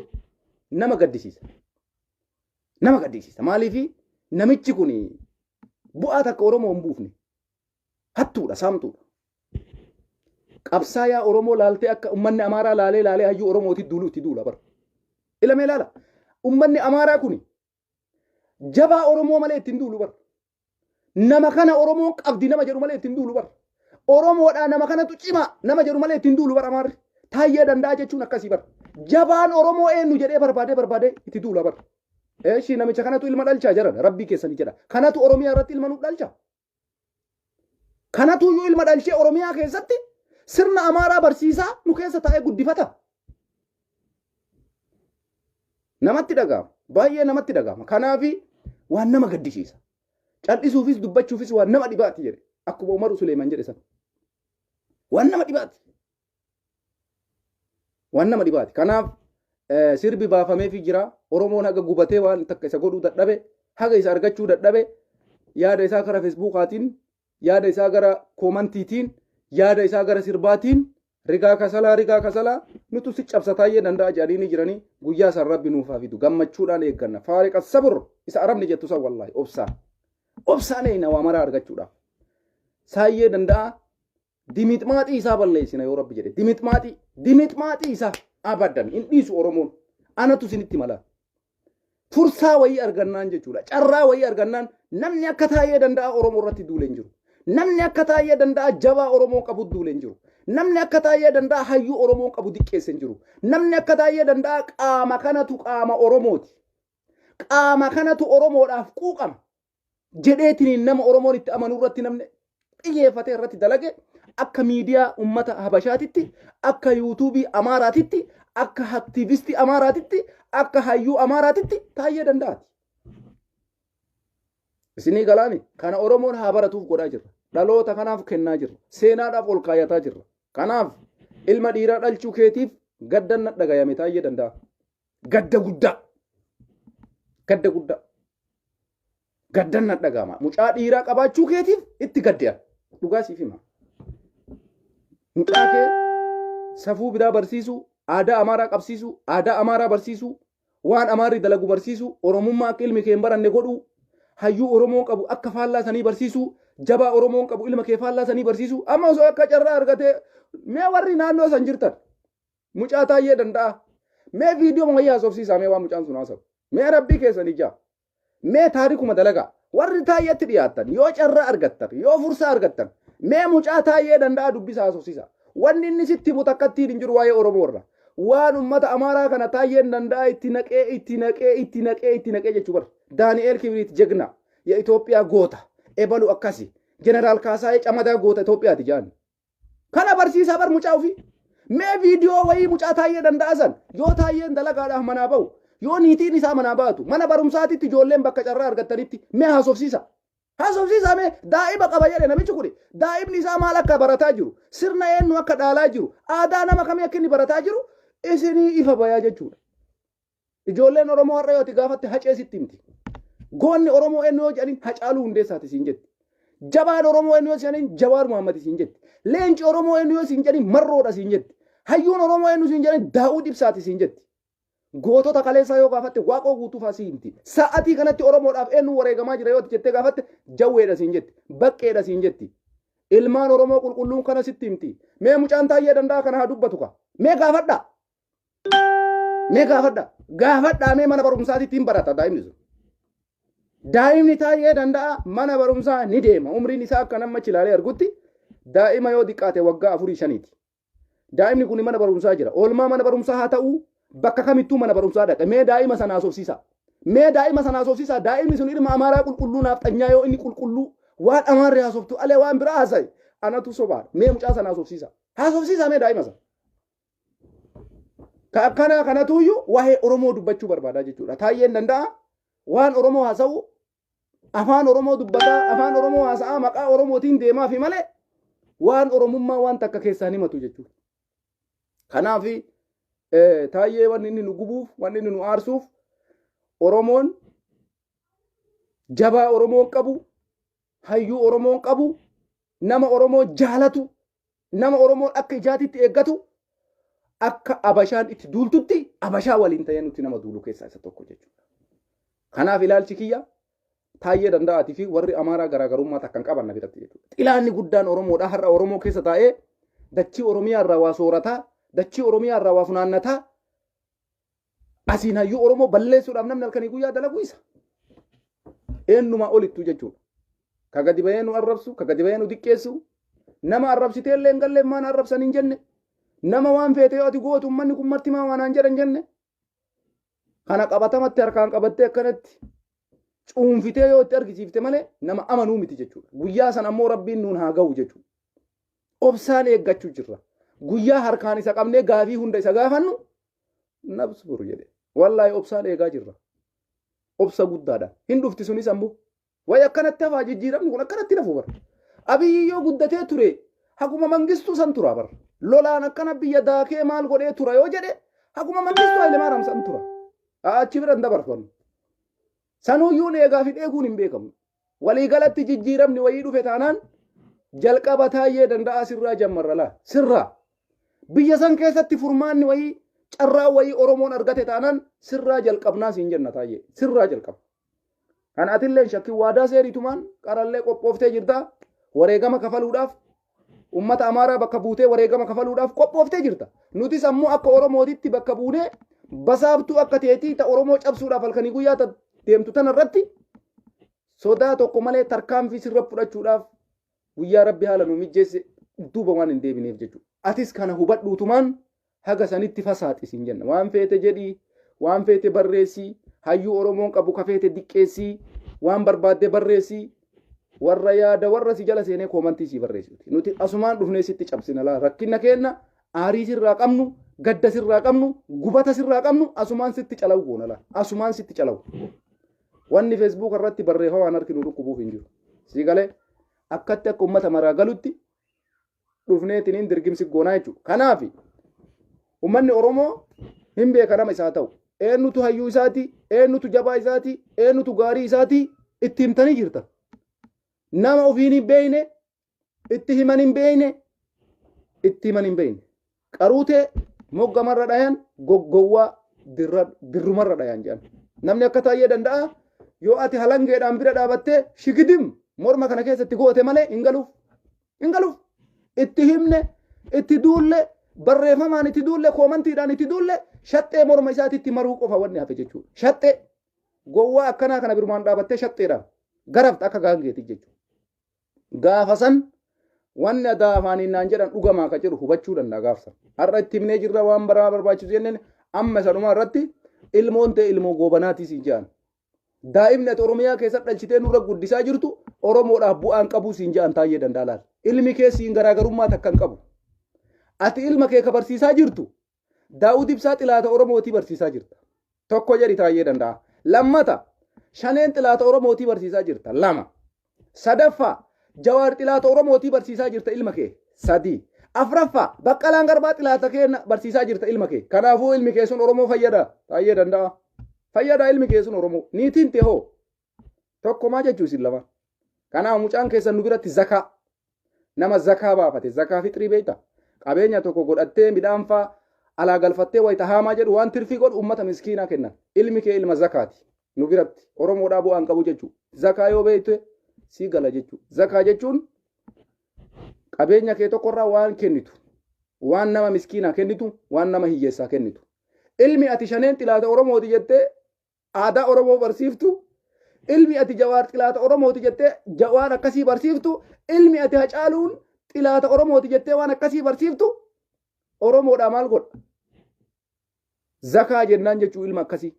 nama gaddisiisa. Nama gaddisiisa. Maaliifi namichi kun bu'aa takka Oromoo hin buufne. Hattuudha, saamtuudha. Qabsaayaa Oromoo laaltee akka ummanni Amaaraa laalee laalee hayyuu Oromooti duulu itti duula bara. Ilamee laala. Ummanni Amaaraa kuni jabaa Oromoo malee ittiin duulu bara. Nama kana Oromoon qabdi nama jedhu malee ittiin duulu bara. Oromoodhaa nama kanatu cimaa nama jedhu malee ittiin duulu bara Amaarri. Taayyee Danda'a jechuun akkasii bara. Jabaan Oromoo eenyu jedhee barbaadee barbaadee itti duula bara. Eeshii namicha kanatu ilma dhalchaa jedhan rabbii keessanii jedha. Kanatu Oromiyaa irratti ilma nu dhalcha. Kanatu iyyuu ilma dhalchee Oromiyaa keessatti sirna Amaaraa barsiisaa nu keessa taa'ee guddifata. Namatti dhaga'ama. Baay'ee namatti dhaga'ama. Kanaafi waan nama gaddisiisa. Cal'isuufis dubbachuufis waan nama dhibaati jedhe. Akkuma Umaru Suleeman jedhe sana. Waan nama dhibaati. Waan nama dhibaati. Kanaaf sirbi baafameefii jira. Oromoon haga gubatee waan takka isa godhuu dadhabe, haga isa argachuu dadhabe, yaada isaa kara Feesbuukaatiin, yaada isaa gara koomantiitiin, yaada isaa gara sirbaatiin rigaa kasalaa rigaa kasalaa nutu si cabsa Taayyee Danda'a jedhanii ni jiranii guyyaa san rabbi nuuf haa fidu gammachuudhaan eegganna faariqa sabr isa arabni jettu san wallaahi obsaan obsaan eeyna waa maraa argachuudhaaf Taayyee Danda'a Dimixmaaxii isaa balleessina yoo rabbi jedhe. Dimixmaaxii dimixmaaxii isaa abadan hin dhiisu Oromoon. Anatu isinitti mala. Fursaa wayii argannaan jechuudha. Carraa wayii argannaan namni akka Taayyee Danda'aa Oromoo irratti duule hin jiru. Namni akka Taayyee Danda'aa jabaa Oromoo qabu duule hin jiru. Namni akka Taayyee Danda'aa hayyuu Oromoo qabu diqqeesse hin jiru. Namni akka Taayyee Danda'aa qaama kanatu qaama Oromooti. Qaama kanatu Oromoodhaaf quuqama jedheetiniin nama Oromoon itti amanu irratti namni xiyyeeffatee irratti dalage akka miidiyaa ummata Habashaatitti, akka yuutuubii Amaaraatitti, akka aktiivistii Amaaraatitti, akka hayyuu Amaaraatitti Taayyee Danda'aati. Isinii galaani kana Oromoon haa baratuuf godhaa jirra. Dhaloota kanaaf kennaa jirra. Seenaadhaaf ol kaayataa jirra. Kanaaf ilma dhiiraa dhalchuu keetiif gaddan na dhagayame Taayyee Danda'a. Gadda guddaa. Gadda guddaa. Gaddan na dhaga'ama. Mucaa dhiiraa qabaachuu keetiif itti gadde'a. Dhugaa siif hima. Mucaa kee safuu biraa barsiisuu, aadaa Amaaraa qabsiisuu, aadaa Amaaraa barsiisuu, waan Amaarri dalagu barsiisuu, Oromummaa akka ilmi kee hin baranne godhuu, hayyuu Oromoon qabu akka faallaa sanii barsiisuu, jabaa Oromoon qabu ilma kee faallaa sanii barsiisuu, amma osoo akka carraa argatee mee warri naannoo san jirtan mucaa Taayyee Danda'a mee viidiyoo wayii haasofsiisaa mee waan mucaan sun haasa'u mee rabbii keessan ijaa mee taarikuma dalagaa warri Taayyeetti dhiyaattan yoo carraa argattan yoo fursaa argattan mee mucaa Taayyee Danda'a dubbisa haasofsiisa. Wanni inni sitti himu takkattiin hin jiru waa'ee Oromoo irra. Waan ummata Amaaraa kana Taayyeen Danda'a itti naqee itti naqee itti naqee itti naqee jechuu bara. Daani'eel Kibriit jegna ya Itoophiyaa goota ebalu akkasi Jeneraal Kaasaayee Camadaa goota Itoophiyaati jedhan. Kana barsiisaa bar mucaa ofii. Mee viidiyoo wayii mucaa Taayyee Danda'a san yoo Taayyeen dalagaadhaaf manaa ba'u yoo niitiin isaa manaa baatu mana barumsaatitti ijoolleen bakka carraa argattanitti mee haasofsiisa. Haasofsiisaa mee daa'ima qaba jedhe namichi kuni daa'imni isaa maal akka barataa jiru sirna eenyu akka dhaalaa jiru aadaa nama kamii akka inni barataa jiru isinii ifa bayaa jechuudha. Ijoolleen Oromoo har'a yoo ati gaafatte Hacee sitti himti. Goonni Oromoo eenyu yoo jedhaniin Hacaaluu Hundeessaati siin jetti. Jabaan Oromoo eenyu yoo jedhaniin Jawaar Muhammad siin jetti. Leenci Oromoo eenyu yoo siin jedhaniin Marroodha siin jetti. Hayyuun Oromoo eenyu siin jedhaniin Daawud Ibsaati siin jetti. Gootota kaleessaa yoo gaafatte Waaqoo Guutuu fa'aa sii himti. Sa'atii kanatti Oromoodhaaf eenyu wareegamaa jira yoo jettee gaafatte Jawweedha siin jetti. Baqqeedha siin jetti. Ilmaan Oromoo qulqulluun kana sitti himti. Mee mucaan Taayyee Danda'aa kana haa dubbatu ka. Mee gaafadhaa. Mee gaafadhaa. Gaafadhaa mee mana barumsaatitti hin barata daa'imni sun. Daa'imni Taayyee Danda'aa mana barumsaa ni deema. Umriin isaa akka nama ilaalee argutti daa'ima yoo diqqaate waggaa afurii shaniiti. Daa'imni kun mana barumsaa jira. Oolmaa mana barumsaa haa ta'uu bakka kamittuu mana barumsaa dhaqa. Mee daa'ima sana haasofsiisaa. Mee daa'ima sana haasofsiisaa. Daa'imni sun ilma Amaaraa qulqulluu naafxanyaa yoo inni qulqulluu waan Amaarri haasoftu alee waan biraa haasa'e anatu sobaadha. Mee mucaa sana haasofsiisaa. Haasofsiisaa mee daa'ima sana. Ka akkanaa kanatuyyuu waa'ee Oromoo dubbachuu barbaadaa jechuudha. Taayyeen Danda'a waan Oromoo haasa'u afaan Oromoo dubbataa afaan Oromoo haasa'aa maqaa Oromootiin deemaa fi malee waan Oromummaa waan takka keessaa himatu jechuudha. Kanaaf Taayyee wanni inni nu gubuuf wanni inni nu aarsuuf Oromoon jabaa Oromoon qabu hayyuu Oromoon qabu nama Oromoo jaalatu nama Oromoon akka ijaatitti eeggatu akka Abashaan itti duultutti Abashaa waliin ta'ee nuti nama duulu keessaa isa tokko jechuudha. Kanaaf ilaalchi kiyya Taayyee Danda'aatii fi warri Amaaraa garaagarummaa takka hin qaban na biratti jechuudha. Xilaanni guddaan Oromoodha har'a Oromoo keessa taa'ee dachii Oromiyaa irraa waa soorataa, dachii Oromiyaa irraa waa funaannataa, asiin hayyuu Oromoo balleessuudhaaf namni halkanii guyyaa dalagu isa. Eenyumaa olittuu jechuudha. Ka gadi bahee nu arrabsu, ka gadi bahee nu diqqeessu, nama arrabsitee illee hin galle maan arrabsan hin jenne, nama waan feete yoo ati gootu uummanni kun marti maa waan jedhan jenne. Kana qabatamatti harkaan qabattee akkanatti cuunfitee yoo itti argisiifte malee nama amanuu miti jechuudha. Guyyaa san ammoo Rabbiin nuun haa ga'u jechuudha. Obsaan eeggachuu jirra. Guyyaa harkaan isa qabnee gaafii hunda isa gaafannu nabsbur jedhe. Wallaahi obsaan eegaa jirra. Obsa guddaadha. Hin dhufti sunis ammoo. Wayi akkanatti hafaa jijjiiramni kun akkanatti nafu bara. Abiyyi yoo guddatee ture haguma Mangistuu san tura bara. Lolaan akkana biyya daakee maal godhee tura yoo jedhe haguma Mangistuu Hayilemaariyaam san tura. Achi bira hin dabarfannu. Sanuuyyuun eegaa fi dheeguun hin beekamu. Waliigalatti jijjiiramni wayii dhufe taanaan jalqaba Taayyee Danda'aa sirraa jammarra laa. Sirraa. Biyya san keessatti furmaanni wayii carraa wayii Oromoon argate taanaan sirraa jalqabnaa siin jenna Taayyee. Sirraa jalqaba. Kan atillee hin shakkin waadaa seeritumaan qarallee qophooftee jirta. Wareegama kafaluudhaaf ummata Amaaraa bakka buutee wareegama kafaluudhaaf qophooftee jirta. Nutis ammoo akka Oromootitti bakka buunee basaabtuu akka teetii ta Oromoo cabsuudhaaf halkanii guyyaa ta deemtu tana irratti sodaa tokko malee tarkaanfii sirra fudhachuudhaaf guyyaa Rabbi haala nu mijjeesse duuba waan hin deebineef jechuudha. Atis kana hubadhuutumaan haga sanitti fasaaxi siin jenna. Waan feete jedhii, waan feete barreessii, Hayyuu Oromoon qabu kafeete diqqeessii, waan barbaadde barreessii, warra yaada warra si jala seenee koomantii si barreessuti. Nuti asumaan dhufnee sitti cabsina laa. Rakkina keenna, aarii sirraa qabnu, gadda sirraa qabnu, gubata sirraa qabnu asumaan sitti calawu goona laa. Asumaan sitti calawu. Wanni Facebook irratti barreeffamaan harki nu dhukkubuuf hin jiru. Sii galee akkatti akka uummata maraa galutti dhufneetiniin dirgimsi goonaa jechuudha. Kanaaf uummanni Oromoo hin beeka nama isaa ta'u. Eenyutu hayyuu isaati, eenyutu jabaa isaati, eenyutu gaarii isaati itti himtanii jirta. Nama ofiin hin beekne, itti himan hin beekne, itti himan hin beekne. Qaruutee moggamarra dhayan, goggowwaa dirrumarra dhayan jedhan. Namni akka Taayyee Danda'a yoo ati halangeedhaan bira dhaabattee shigidim morma kana keessatti goote malee hin galuuf. Hin galuuf. Itti himne, itti duulle, barreeffamaan itti duulle, koomantiidhaan itti duulle, shaxxee morma isaatitti maruu qofa wanni hafe jechuudha. Shaxxee gowwaa akkanaa kana birumaan dhaabattee shaxxeedhaan garafta akka gaangeeti jechuudha. Gaafa san wanni adaa afaaniin naan jedhan dhugamaa akka jedhu hubachuu danda'a gaafsan. Har'a itti himnee jirra, waan baraa barbaachisu jenneen amma isa dhumaa irratti ilmoon ta'e ilmoo goobanaatii siin jedhan. Daa'imni ati Oromiyaa keessa dhalchitee nurra guddisaa jirtu Oromoodhaaf bu'aan qabuu siin jedhan. Taayyee Danda'a laal. Ilmi kee siin garaagarummaa takka hin qabu. Ati ilma kee ka barsiisaa jirtu Daawud Ibsaa xilaata Oromootii barsiisaa jirta. Tokko jedhi, Taayyee Danda'a. Lammata, Shaneen xilaata Oromootii barsiisaa jirta. Lama. Sadaffaa, Jawaar xilaata Oromootii barsiisaa jirta ilma kee. Sadi. Afraffaa, Baqqalaan Garbaa xilaata kee barsiisaa jirta ilma kee. Kanaafuu ilmi kee sun Oromoo fayyada. Taayyee Danda'a. Fayyada ilmi kee sun Oromoo. Niitiin tee hoo? Tokko maa jechuu isin lama. Kanaaf mucaan keessan nu biratti zakaa. Nama zakaa baafate, zakaa fixrii beekta. Qabeenya tokko godhattee, midhaan faa alaa galfattee, wayita haamaa jedhu waan tirfii godhu ummata miskiinaa kennan. Ilmi kee ilma zakaati. Nu biratti Oromoodhaa bu'aan qabu jechuu. Zakaa yoo beekte sii gala jechuu. Zakaa jechuun qabeenya kee tokkorraa waan kennitu. Waan nama miskiinaa kennitu, waan nama hiyyeessaa kennitu. Ilmi ati Shaneen xilaata Oromooti jettee aadaa Oromoo barsiiftu, ilmi ati Jawaar xilaata Oromooti jettee waan akkasii barsiiftu, ilmi ati Hacaaluun xilaata Oromooti jettee waan akkasii barsiiftu Oromoodhaa maal godha? Zakaa jennaan jechuu ilma akkasii.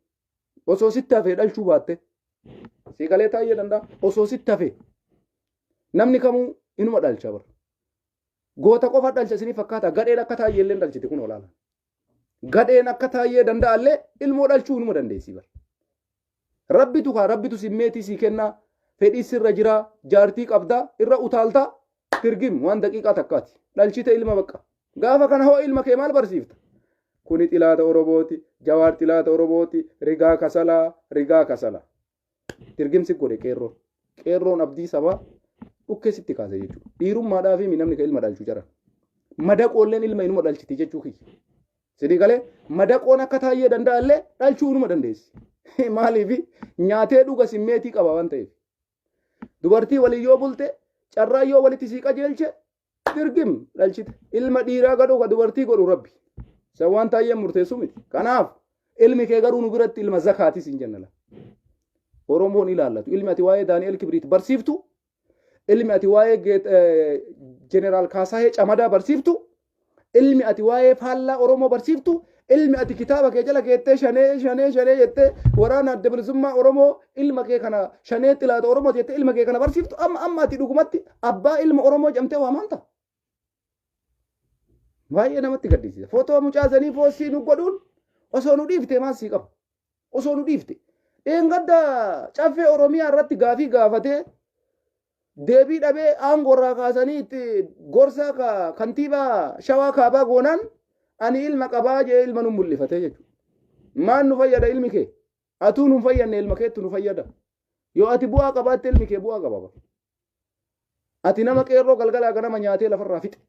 Osoo sitti hafee dhalchuu baatte. Sii galee, Taayyee Danda'a? Osoo sitti hafee. Namni kamuu inuma dhalcha bara. Goota qofa dhalcha isinii fakkaata, gadheen akka Taayyee illee dhalchiti kun olaanaa. Gadheen akka Taayyee Danda'allee ilmoo dhalchuu inuma dandeessi bara. Rabbitu kaa rabbitu simmeetii sii kennaa, fedhii sirra jiraa, jaartii qabdaa, irra utaaltaa, tirgim waan daqiiqaa takkaati. Dhalchite ilma bakka. Gaafa kana hoo ilma kee maal barsiifta? Kuni xilaata Oromooti, Jawaar xilaata Oromooti, rigaa kasalaa, rigaa kasalaa. Tirgimsi godhe qeerroon. Qeerroon abdii sabaa dhukkee sitti kaase jechuudha. Dhiirummaadhaa fi namni kan ilma dhalchu jara. Madaqoolleen ilma inuma dhalchiti jechuu kiyya. Sidii galee, madaqoon akka Taayyee Danda'allee dhalchuu inuma dandeessi. Maaliif? Nyaatee dhuga, simmeetii qaba waan ta'eef. Dubartii waliin yoo bulte, carraa yoo walitti sii qajeelche, dirgim dhalchite. Ilma dhiiraa gadhuu ka dubartii godhu rabbi. San waan Taayyeen murteessu miti. Kanaaf ilmi kee garuu nu biratti ilma zakaatis hin jennala. Oromoon ilaallatu. Ilmi ati waa'ee Daani'el Kibriit barsiiftu, ilmi ati waa'ee Jeneraal Kaasaahee Camadaa barsiiftu, ilmi ati waa'ee faallaa Oromoo barsiiftu, ilmi ati kitaaba kee jala keettee Shanee, Shanee, Shanee jettee, waraana Adda Bilisummaa Oromoo, ilma kee kana Shanee xilaata Oromoo jettee ilma kee kana barsiiftu, amma amma ati dhugumatti abbaa ilma Oromoo jedhamtee waamamta. Baay'ee namatti gaddisiisa. Footoo mucaa sanii poostii nu godhuun osoo nu dhiiftee maal sii qaba? Osoo nu dhiifte. Dheengadda Caffee Oromiyaa irratti gaafii gaafatee deebii dhabee aangoo irraa kaasanii itti gorsaa kantiibaa Shawaa Kaabaa goonaan, ani ilma qabaa jee ilma nu mul'ifatee jechuudha. Maal nu fayyada ilmi kee? Atuu nu fayyadne, ilma keettu nu fayyada. Yoo ati bu'aa qabaatte ilmi kee bu'aa qaba. Ati nama qeerroo galgalaa ganama nyaatee lafarraa fixe.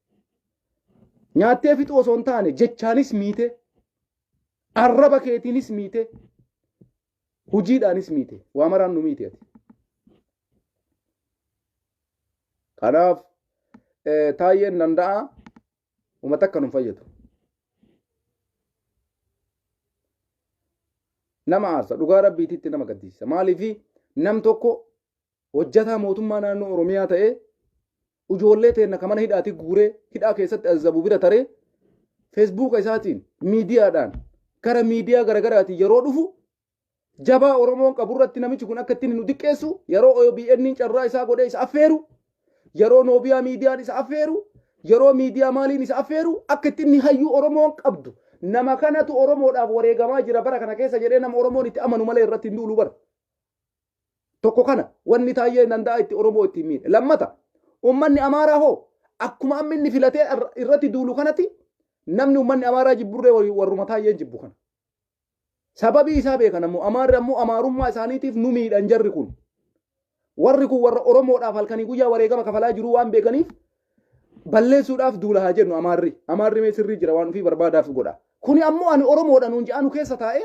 Nyaattee fixuu osoo hin taane jechaanis miite, arraba keetiinis miite, hojiidhaanis miite, waa maraan nu miite ati. Kanaaf Taayyeen Danda'a uummata akka nu fayyadu. Nama aarsa, dhugaa rabbiititti nama gaddisiisa. Maaliif? Nam tokko hojjataa mootummaa naannoo Oromiyaa ta'ee ijoollee teenna ka mana hidhaati guuree hidhaa keessatti azabu bira taree, feesbuuka isaatiin, miidiyaadhaan, gara miidiyaa garagaraatiin yeroo dhufu Jabaa Oromoon qabu irratti namichi kun akka ittiin nu diqqeessu, yeroo OBN carraa isaa godhee isa affeeru, yeroo Noobiyaa miidiyaan isa affeeru, yeroo miidiyaa maaliin isa affeeru, akka ittiin hayyuu Oromoon qabdu, nama kanatu Oromoodhaaf wareegamaa jira bara kana keessa jedhee nama Oromoon itti amanu malee irratti hin duulu bara. Tokko kana wanni Taayyee Danda'a itti Oromoo ittiin miidhe. Lammata, uummanni Amaaraa hoo akkuma amma inni filatee irratti duulu kanatti, namni uummanni Amaaraa jibburree warruma Taayyeen jibbu kana. Sababii isaa beekan ammoo Amaarri ammoo Amaarummaa isaaniitiif nu miidhan jarri kun. Warri kun warra Oromoodhaaf halkanii guyyaa wareegama kafalaa jiru waan beekaniif balleessuudhaaf duula haa jennu Amaarri. Amaarri mee sirrii jira, waan ofii barbaadaaf godha. Kuni ammoo ani Oromoodha nuun je'anu keessa taa'ee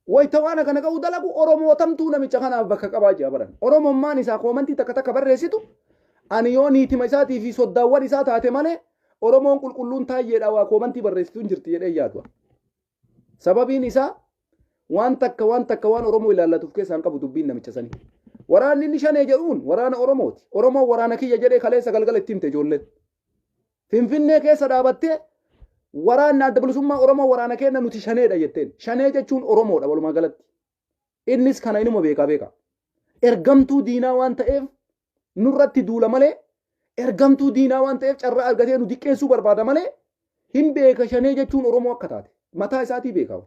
wayita waan kana ga'uu dalagu, Oromootamtuu namicha kanaaf bakka qabaa jira baran. Oromummaan isaa koomantii takka takka barreessitu, ani yoo niitima isaatii fi soddaawwan isaa taate malee Oromoon qulqulluun Taayyeedha waa koomantii barreessitu hin jirti jedhee yaadu. Sababiin isaa waan takka waan takka waan Oromoo ilaallatuuf keessaa hin qabu dubbiin namicha sanii. Waraanni inni shanee jedhuun waraana Oromooti. Oromoon waraana kiyya jedhee kaleessa galgala itti himte ijoolleen. Finfinnee keessa dhaabattee waraanni Adda Bilisummaa Oromoo waraana keenya, nuti shaneedha jetteen. Shanee jechuun Oromoodha walumaa galatti. Innis kana inuma beekaa beeka. Ergamtuu diinaa waan ta'eef nurratti duula malee, ergamtuu diinaa waan ta'eef carraa argatee nu diqqeessuu barbaada malee, hin beeka shanee jechuun Oromoo akka taate. Mataa isaatii beeka.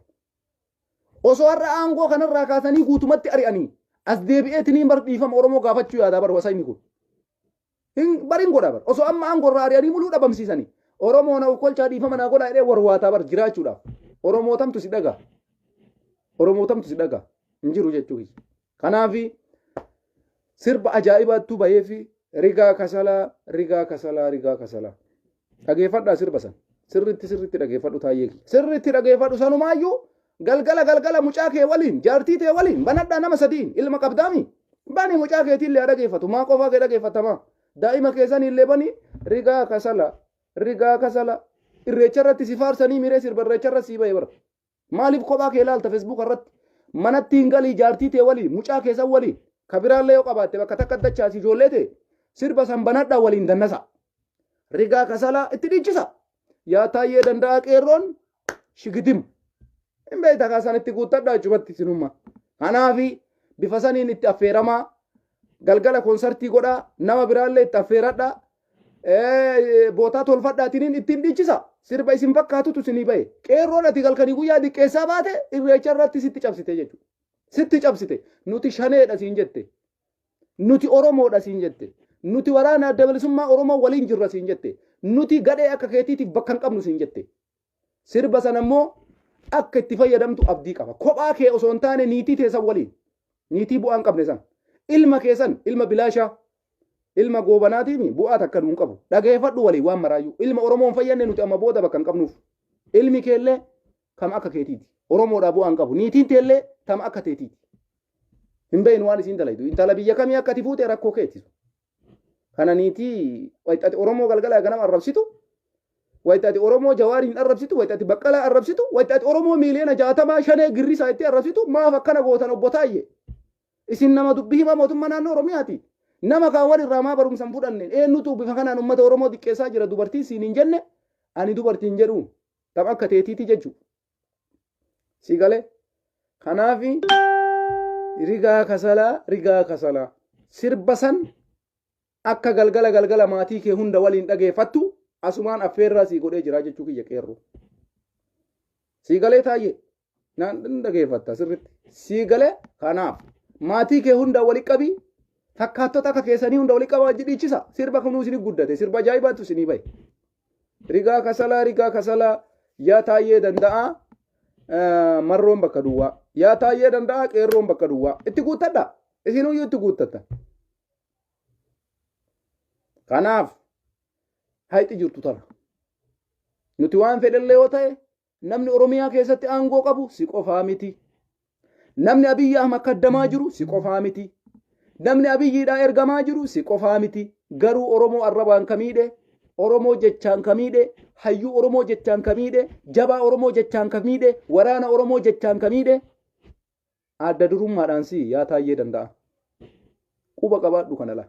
Osoo har'a aangoo kanarraa kaasanii guutumatti ari'anii as deebi'eetiniin bar dhiifama Oromoo gaafachuu yaadaa bar wasayni kun. Hin barin godha bar. Osoo amma aangoo irraa ari'anii muluu dhabamsiisanii. Oromoo na ukkolchaa, dhiifama naa godhaa jedhee warwaataa bar jiraachuudhaaf. Oromootamtu si dhagaa. Oromootamtu si dhagaa. Hin jiru jechuu kiyya. Kanaafi sirba ajaa'ibaattuu bahee fi rigaa kasalaa, rigaa kasalaa, rigaa kasalaa. Dhageeffadhaa sirba san. Sirriitti sirriitti dhageeffadhu, Taayyee kiyya. Sirriitti dhageeffadhu. Sanumaayyuu galgala galgala mucaa kee waliin, jaartii tee waliin banadhaa, nama sadiin ilma qabdaami. Bani, mucaa keetiillee haa dhageeffatu. Maa qofaa kee dhageeffatamaa? Daa'ima keessaniillee bani, rigaa kasala, rigaa kasala. Irreecha irratti si faarsanii miree, sirba irreecha irratti sii bahee bara. Maaliif kophaa kee ilaalta Facebook irratti? Manatti hin galii, jaartii tee waliin, mucaa keessan waliin, ka biraallee yoo qabaatte bakka takka dachaasi, ijoollee tee sirba san banadhaa waliin dannasa. Rigaa kasalaa itti dhiichisa. Yaa Taayyee Danda'aa, qeerroon shigidim. Hin beekta kaasan itti guuttadhaa jechumatti sinummaa. Kanaafi bifa saniin itti affeeramaa, galgala konsartii godhaa, nama biraallee itti affeeradhaa, bootaa tolfadhaatiniin ittiin dhiichisa. Sirba isin fakkaatutu isinii bahe. Qeerroon ati galkanii guyyaa diqqeessaa baate irreecha irratti sitti cabsite jechuudha. Sitti cabsite. Nuti shaneedha siin jette. Nuti Oromoodha siin jette. Nuti waraana Adda Bilisummaa Oromoo waliin jirra siin jette. Nuti gadhee akka keetiitiif bakka hin qabnu siin jette. Sirba sana immoo akka itti fayyadamtu abdii qaba. Kophaa kee osoo hin taane niitii teessan waliin. Niitii bu'aa hin qabne san. Ilma keessan, ilma bilaashaa. Ilma goobanaatiimi bu'aa takka nuun qabu. Dhageeffadhu waliin waan maraayyuu. Ilma Oromoon fayyadne nuti amma booda bakka hin qabnuuf. Ilmi keellee kam akka keetiiti. Oromoodhaa bu'aa hin qabu. Niitiin teellee tam akka teetiiti. Hin beeknu waan isiin dalaydu. Intala biyya kamii akka ati fuute rakkoo keeti. Kana niitii wayita ati Oromoo galgala ganama arrabsitu, wayita ati Oromoo Jawaariin arrabsitu, wayita ati Baqqalaa arrabsitu, wayita ati Oromoo miiliyoona 60 shanee girrisaa itti arrabsitu, maaf akkana gootan, obbo Taayyee? Isin nama dubbii himaa mootummaa naannoo Oromiyaati. Nama kaawwan irraa maa barumsa hin fudhanne? Eenyutu bifa kanaan uummata Oromoo diqqeessaa jira dubartiin siin hin jenne? Ani dubartiin jedhuun tam akka teetiiti jechuudha. Si galee? Kanaafi rigaa kasalaa, rigaa kasalaa. Sirba san akka galgala galgala maatii kee hunda waliin dhageeffattu asumaan affeerraa sii godhee jira jechuu kiyya, qeerroo. Sii galee, Taayyee? Naan dhageeffatta sirritti. Sii galee? Kanaaf maatii kee hunda wali qabii, fakkaattota akka keessanii hunda wali qabaa dhiichisa. Sirba kunuu isinii guddate, sirba ajaa'ibaatu isinii bahe. Rigaa kasalaa, rigaa kasalaa, yaa Taayyee Danda'aa, marroon bakka duwwaa. Yaa Taayyee Danda'aa, qeerroon bakka duwwaa. Itti guuttadha. Isinuyyuu itti guuttatta. Kanaaf hayxi jirtu tana. Nuti waan fedhellee yoo ta'e, namni Oromiyaa keessatti aangoo qabu si qofaa miti. Namni Abiyyi Ahmad kaddamaa jiru si qofaa miti. Namni Abiyyiidhaa ergamaa jiru si qofaa miti. Garuu Oromoo arrabaan ka miidhe, Oromoo jechaan ka miidhe, hayyuu Oromoo jechaan ka miidhe, jabaa Oromoo jechaan ka miidhe, waraana Oromoo jechaan ka miidhe, adda durummaadhaan si, yaa Taayyee Danda'a. Quba qabaadhu kana laa.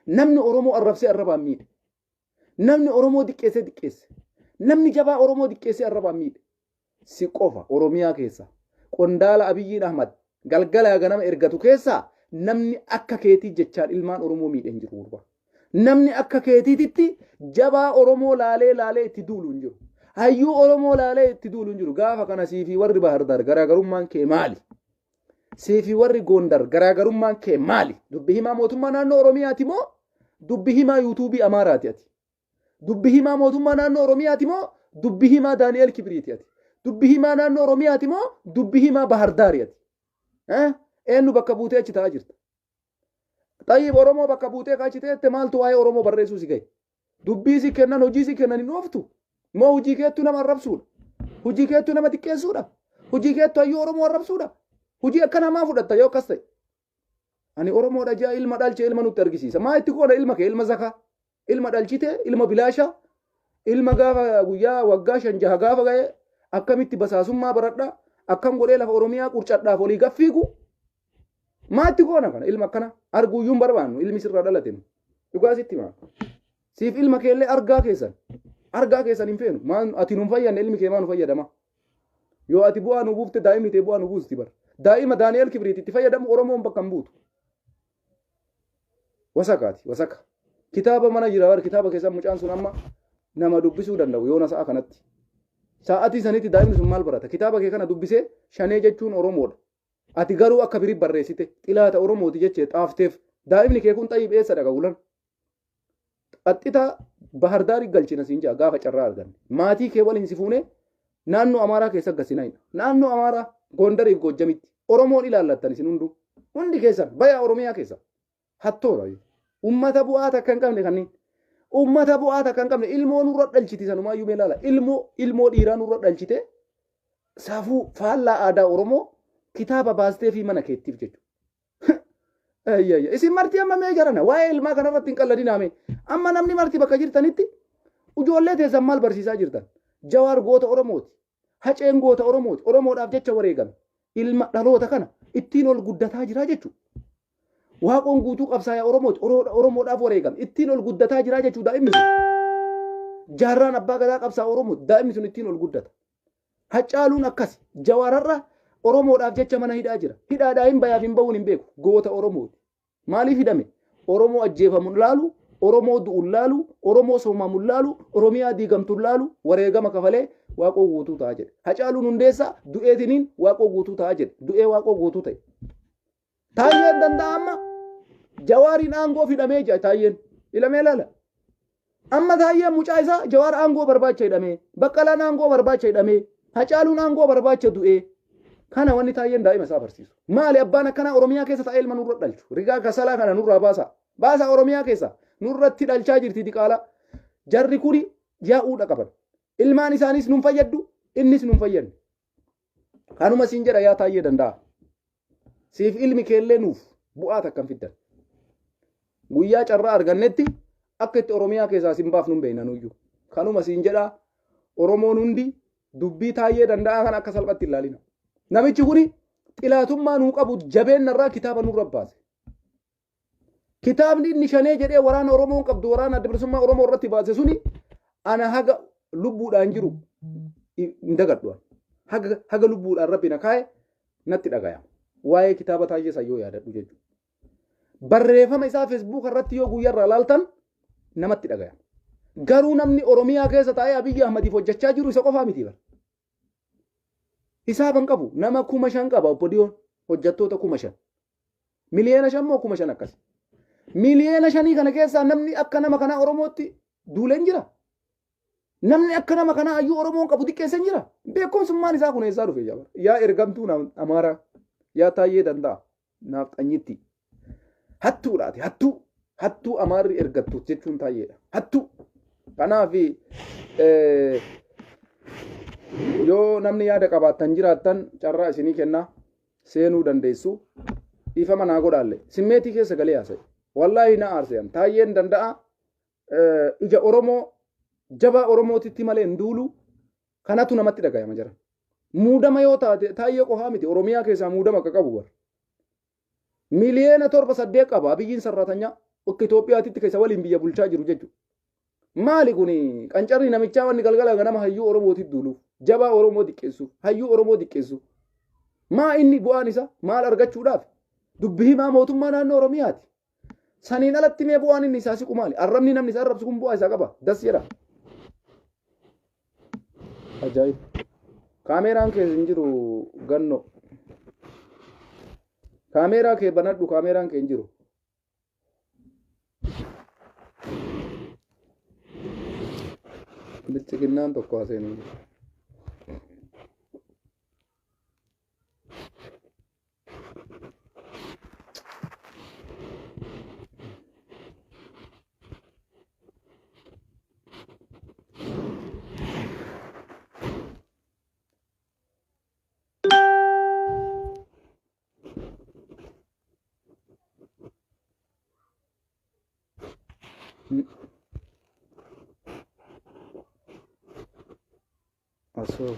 Namni Oromoo arrabsee arrabaan miidhe. Namni Oromoo diqqeessee diqqeesse. Namni jabaa Oromoo diqqeessee arrabaan miidhe. Si qofa Oromiyaa keessa. Qondaala Abiyyiin Ahmad galgalaa ganama ergatu keessaa namni akka keetii jechaan ilmaan Oromoo miidhe hin jiru gurbaa. Namni akka keetiititti jabaa Oromoo laalee laalee itti duulu hin jiru. Hayyuu Oromoo laalee itti duulu hin jiru. Gaafa kana siifii warri Bahardaar garaagarummaan kee maali? Siifii warri Gondar garaagarummaan kee maali? Dubbi himaa mootummaa naannoo Oromiyaati moo dubbi himaa yuutuubii Amaaraati ati? Dubbi himaa mootummaa naannoo Oromiyaati moo dubbi himaa Daani'eel Kibiriiti ati? Dubbi himaa naannoo Oromiyaati moo dubbi himaa Bahardaari ati? Eenyu bakka buutee achi taa'aa jirta? Xayyib Oromoo bakka buutee achi teette maaltu waa'ee Oromoo barreessuu si gahe? Dubbii si kennan, hojii si kennan hin ooftu? Moo hojii keettu nama arrabsuudha? Hojii keettu nama xiqqeessuudha? Hojii keettu hayyuu Oromoo arrabsuudha? Hojii akka namaa fudhatta yoo akkas ta'e. Ani Oromoodha jaa ilma dhalche ilma nutti argisiisa. Maa itti goona ilma kee ilma zakaa? Ilma dhalchite ilma bilaashaa? Ilma gaafa guyyaa waggaa 5 6 gaafa ga'e akkamitti basaasummaa baradha? Akkam godhee lafa Oromiyaa qurcadhaaf olii gaffiigu? Maa itti goona kana ilma akkana arguuyyuu hin barbaannu ilmi sirraa dhalate nu. Dhugaa sitti himaa. Siif ilma keellee argaa keessan. Argaa keessan hin feenu. Maan ati nu hin fayyadne ilmi kee maa nu fayyadama? Yoo ati bu'aa nu buufte daa'imni tee bu'aa nu buusti bar. Daa'ima Daani'el Kibriit itti fayyadamu Oromoon bakka hin buutu. Wasakaati wasaka. Kitaaba mana jira bar kitaaba keessa mucaan sun amma nama dubbisuu danda'u yoona sa'a kanatti. Sa'atii sanitti daa'imni sun maal barata? Kitaaba kee kana dubbisee shanee jechuun Oromoodha. Ati garuu akka birii barreessite xilaata Oromooti jechee xaafteef daa'imni kee kun xayyib eessa dhaqa gulan? Qaxxita Bahardaarii galchina siin jaa gaafa carraa arganne. Maatii kee waliin si fuunee naannoo Amaaraa keessa gasina hidha. Naannoo Amaaraa Gondariif Goojjamitti Oromoon ilaallattan isin hunduu. Hundi keessan bayaa Oromiyaa keessa. Hattoota. Ummata bu'aa takka hin qabne kanneen. Ummata bu'aa takka hin qabne ilmoo nurra dhalchiti sanumaayyuu mee ilaala. Ilmoo ilmoo dhiiraa nurra dhalchite safuu faallaa aadaa Oromoo kitaaba baastee fi mana keettiif jechuudha. Ayyayya. Isin marti amma mee jarana waa'ee ilmaa kanarratti hin qalladinaa mee. Amma namni marti bakka jirtanitti ijoollee teessan maal barsiisaa jirtan? Jawaar goota Oromooti. Haceen goota Oromooti. Oromoodhaaf jecha wareegame. Ilma dhaloota kana ittiin ol guddataa jira jechuudha. Waaqoon guutuu qabsaayaa Oromooti. Oromoodhaaf wareegame. Ittiin ol guddataa jira jechuudha daa'imni sun. Jaarraan abbaa gadaa qabsaa Oromooti. Daa'imni sun ittiin ol guddata. Haccaaluun akkasi. Jawaararra Oromoodhaaf jecha mana hidhaa jira. Hidhaadhaa hin bayaaf hin bahuun hin beeku. Goota Oromooti. Maaliif hidhame? Oromoo ajjeefamu hin laalu, Oromoo du'u hin laalu, Oromoo soomamu hin laalu, Oromiyaa diigamtu hin laalu, wareegama kafalee Waaqoo guutuu ta'a jedhe. Hacaaluun Hundeessaa du'eetiniin Waaqoo guutuu ta'a jedhe. Du'ee Waaqoo guutuu ta'e. Taayyeen danda'a amma Jawaariin aangoof hidhamee jira Taayyeen. Hidhamee laala. Amma Taayyeen mucaa isaa Jawaar aangoo barbaacha hidhamee, Baqqalaan aangoo barbaacha hidhamee, Hacaaluun aangoo barbaacha du'ee. Kana wanni Taayyeen daa'ima isaa barsiisu. Maali abbaan akkanaa Oromiyaa keessa taa'ee ilma nurra dhalchu? Rigaa kasalaa kana nurraa baasaa. Baasaa Oromiyaa keessa. Nurratti dhalchaa jirti diqaalaa. Jarri kuni yaa'uudha qaban. Ilmaan isaaniis nun fayyaddu, innis nun fayyadne. Kanuma siin jedha yaa Taayyee danda'a. Siif ilmi keellee nuuf bu'aa takka hin fiddan. Guyyaa carraa argannetti akka itti Oromiyaa keessaa sin baafnu hin beekna nuyyuu. Kanuma siin jedha Oromoon hundi dubbii Taayyee danda'aa kana akka salphatti hin ilaalina. Namichi kuni xilaatummaa nuu qabu jabeenna irraa kitaaba nurra baase. Kitaabni inni shanee jedhee waraana Oromoon qabdu waraana adda bilisummaa Oromoo irratti baase suni ana haga lubbuudhaan jiru hin dagadhu. Haga lubbuudhaan rabbi na kaa'e natti dhagayama. Waa'ee kitaaba Taayyee Sayyoo yaadadhu jechuudha. Barreeffama isaa Facebook irratti yoo guyyaarraa laaltan namatti dhagayama. Garuu namni Oromiyaa keessa taa'ee Abiyyi Ahmadiif hojjechaa jiru isa qofaa miti bara. Hisaaban qabu nama 5,000 qaba obbo Diyoon hojjettoota 5,000. 5,000,000 moo 5,000 akkas. 5,000,000 kana keessaa namni akka nama kanaa Oromootti duulee hin jira. Namni akka nama kanaa hayyuu Oromoon qabu xiqqeessa hin jira. Beekumsummaan isaa kun eessaa dhufe jaba. Yaa ergamtuu Amaaraa, yaa Taayyee Danda'a, naaf xanyitti. Hattuudha ati hattuu. Hattuu Amaarri ergattu jechuun Taayyeedha. Hattuu. Kanaaf yoo namni yaada qabaattan jiraattan carraa isinii kennaa. Seenuu dandeessu. Dhiifama naa godhaalle. Simmeetii keessa galee haasa'e. Wallaahi na aarse. Taayyeen danda'a. Ija Oromoo jabaa Oromootitti malee hin duulu. Kanatu namatti dhagayama jira. Muudama yoo taate Taayyee qofaa miti Oromiyaa keessaa muudama akka qabu bara. 7, 8 miliyoona qaba Abiyyiin sarraatanyaa akka Itoophiyaatitti keessa waliin biyya bulchaa jiru jechuudha. Maali kuni qancarri namichaa wanni galgala ganama hayyuu Oromootitti duuluuf jabaa Oromoo xiqqeessuuf hayyuu Oromoo xiqqeessuuf. Maa inni bu'aan isaa maal argachuudhaaf? Dubbi himaa mootummaa naannoo Oromiyaati. Saniin alatti mee bu'aan inni isaa siqu maali? Arrabni namni isa arrabsu kun bu'aa isaa qaba. Das jedha. Ajaa'ib. Kaameeraan kee hin jiru ganno. Kaameeraa kee banadhu, kaameeraan kee hin jiru. Bilchiginnaan tokko haaseenuu jiru. Asoo.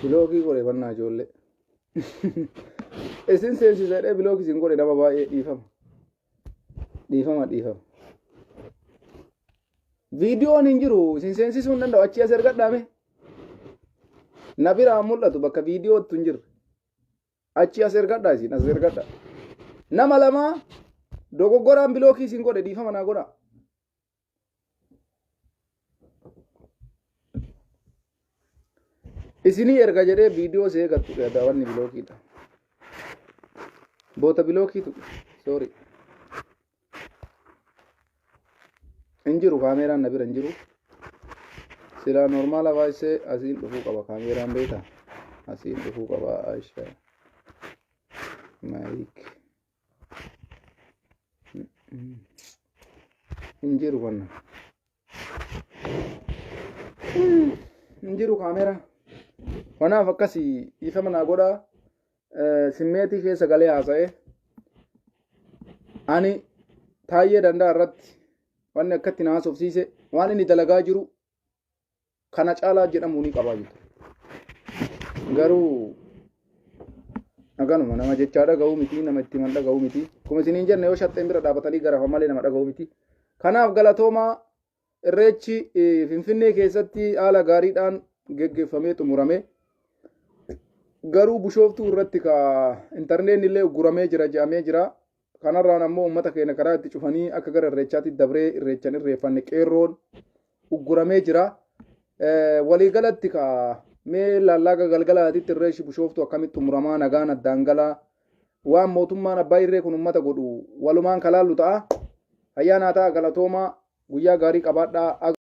Bilookii godhe bannaa ijoollee. Isin seensisa jedhee bilookii isin godhe nama baay'ee dhiifama. Dhiifama dhiifama. Viidiyoon hin jiru isin seensisuu hin danda'u achii as ergadhaame. Na biraa mul'atu bakka viidiyootti hin jirre. Achi as ergadhaa isin as ergadhaa. Nama lama dogoggoraan bilookii isin godhe dhiifama naa godhaa. Isinii erga jedhee viidiyoo si eegattu daawwanni bilookiidha. Boota bilookii tuqe. Sorry. Hin jiru kaameeraan na bira hin jiru. Silaa normaala baay'isee asiin dhufuu qaba kaameeraan beektaa. Asiin dhufuu qaba Aisha. Maayik. Hin jiru wanna. Hin jiru kaameeraa. Kanaaf akkasii dhiifama naa godhaa. Simmeetii keessa galee haasa'e. Ani Taayyee Danda'a irratti wanni akkatti na haasofsiise waan inni dalagaa jiru kana caalaa jedhamuu ni qabaa jiru. Garuu haganuma nama jechaa dhaga'uu miti, nama itti himan dhaga'uu miti. Akkuma isiniin jenne yoo shaxxeen bira dhaabatanii garafa malee nama dhaga'uu miti. Kanaaf galatoomaa. Irreechi Finfinnee keessatti haala gaariidhaan geggeeffamee xumurame. Garuu Bushooftuu irratti ka intarneetni illee ugguramee jira jedhamee jira. Kanarraan ammoo uummata keenya karaa itti cufanii akka gara irreechaatti dabree irreechan irreeffanne qeerroon ugguramee jira. Waliigalatti ka mee lallaaga galgalaatitti irreechi Bushooftuu akkamitti xumuramaa nagaan addaan galaa waan mootummaan abbaa irree kun uummata godhu walumaan kalaallu ta'a. Ayyaanaa ta'a, galatoomaa, guyyaa gaarii qabaadhaa.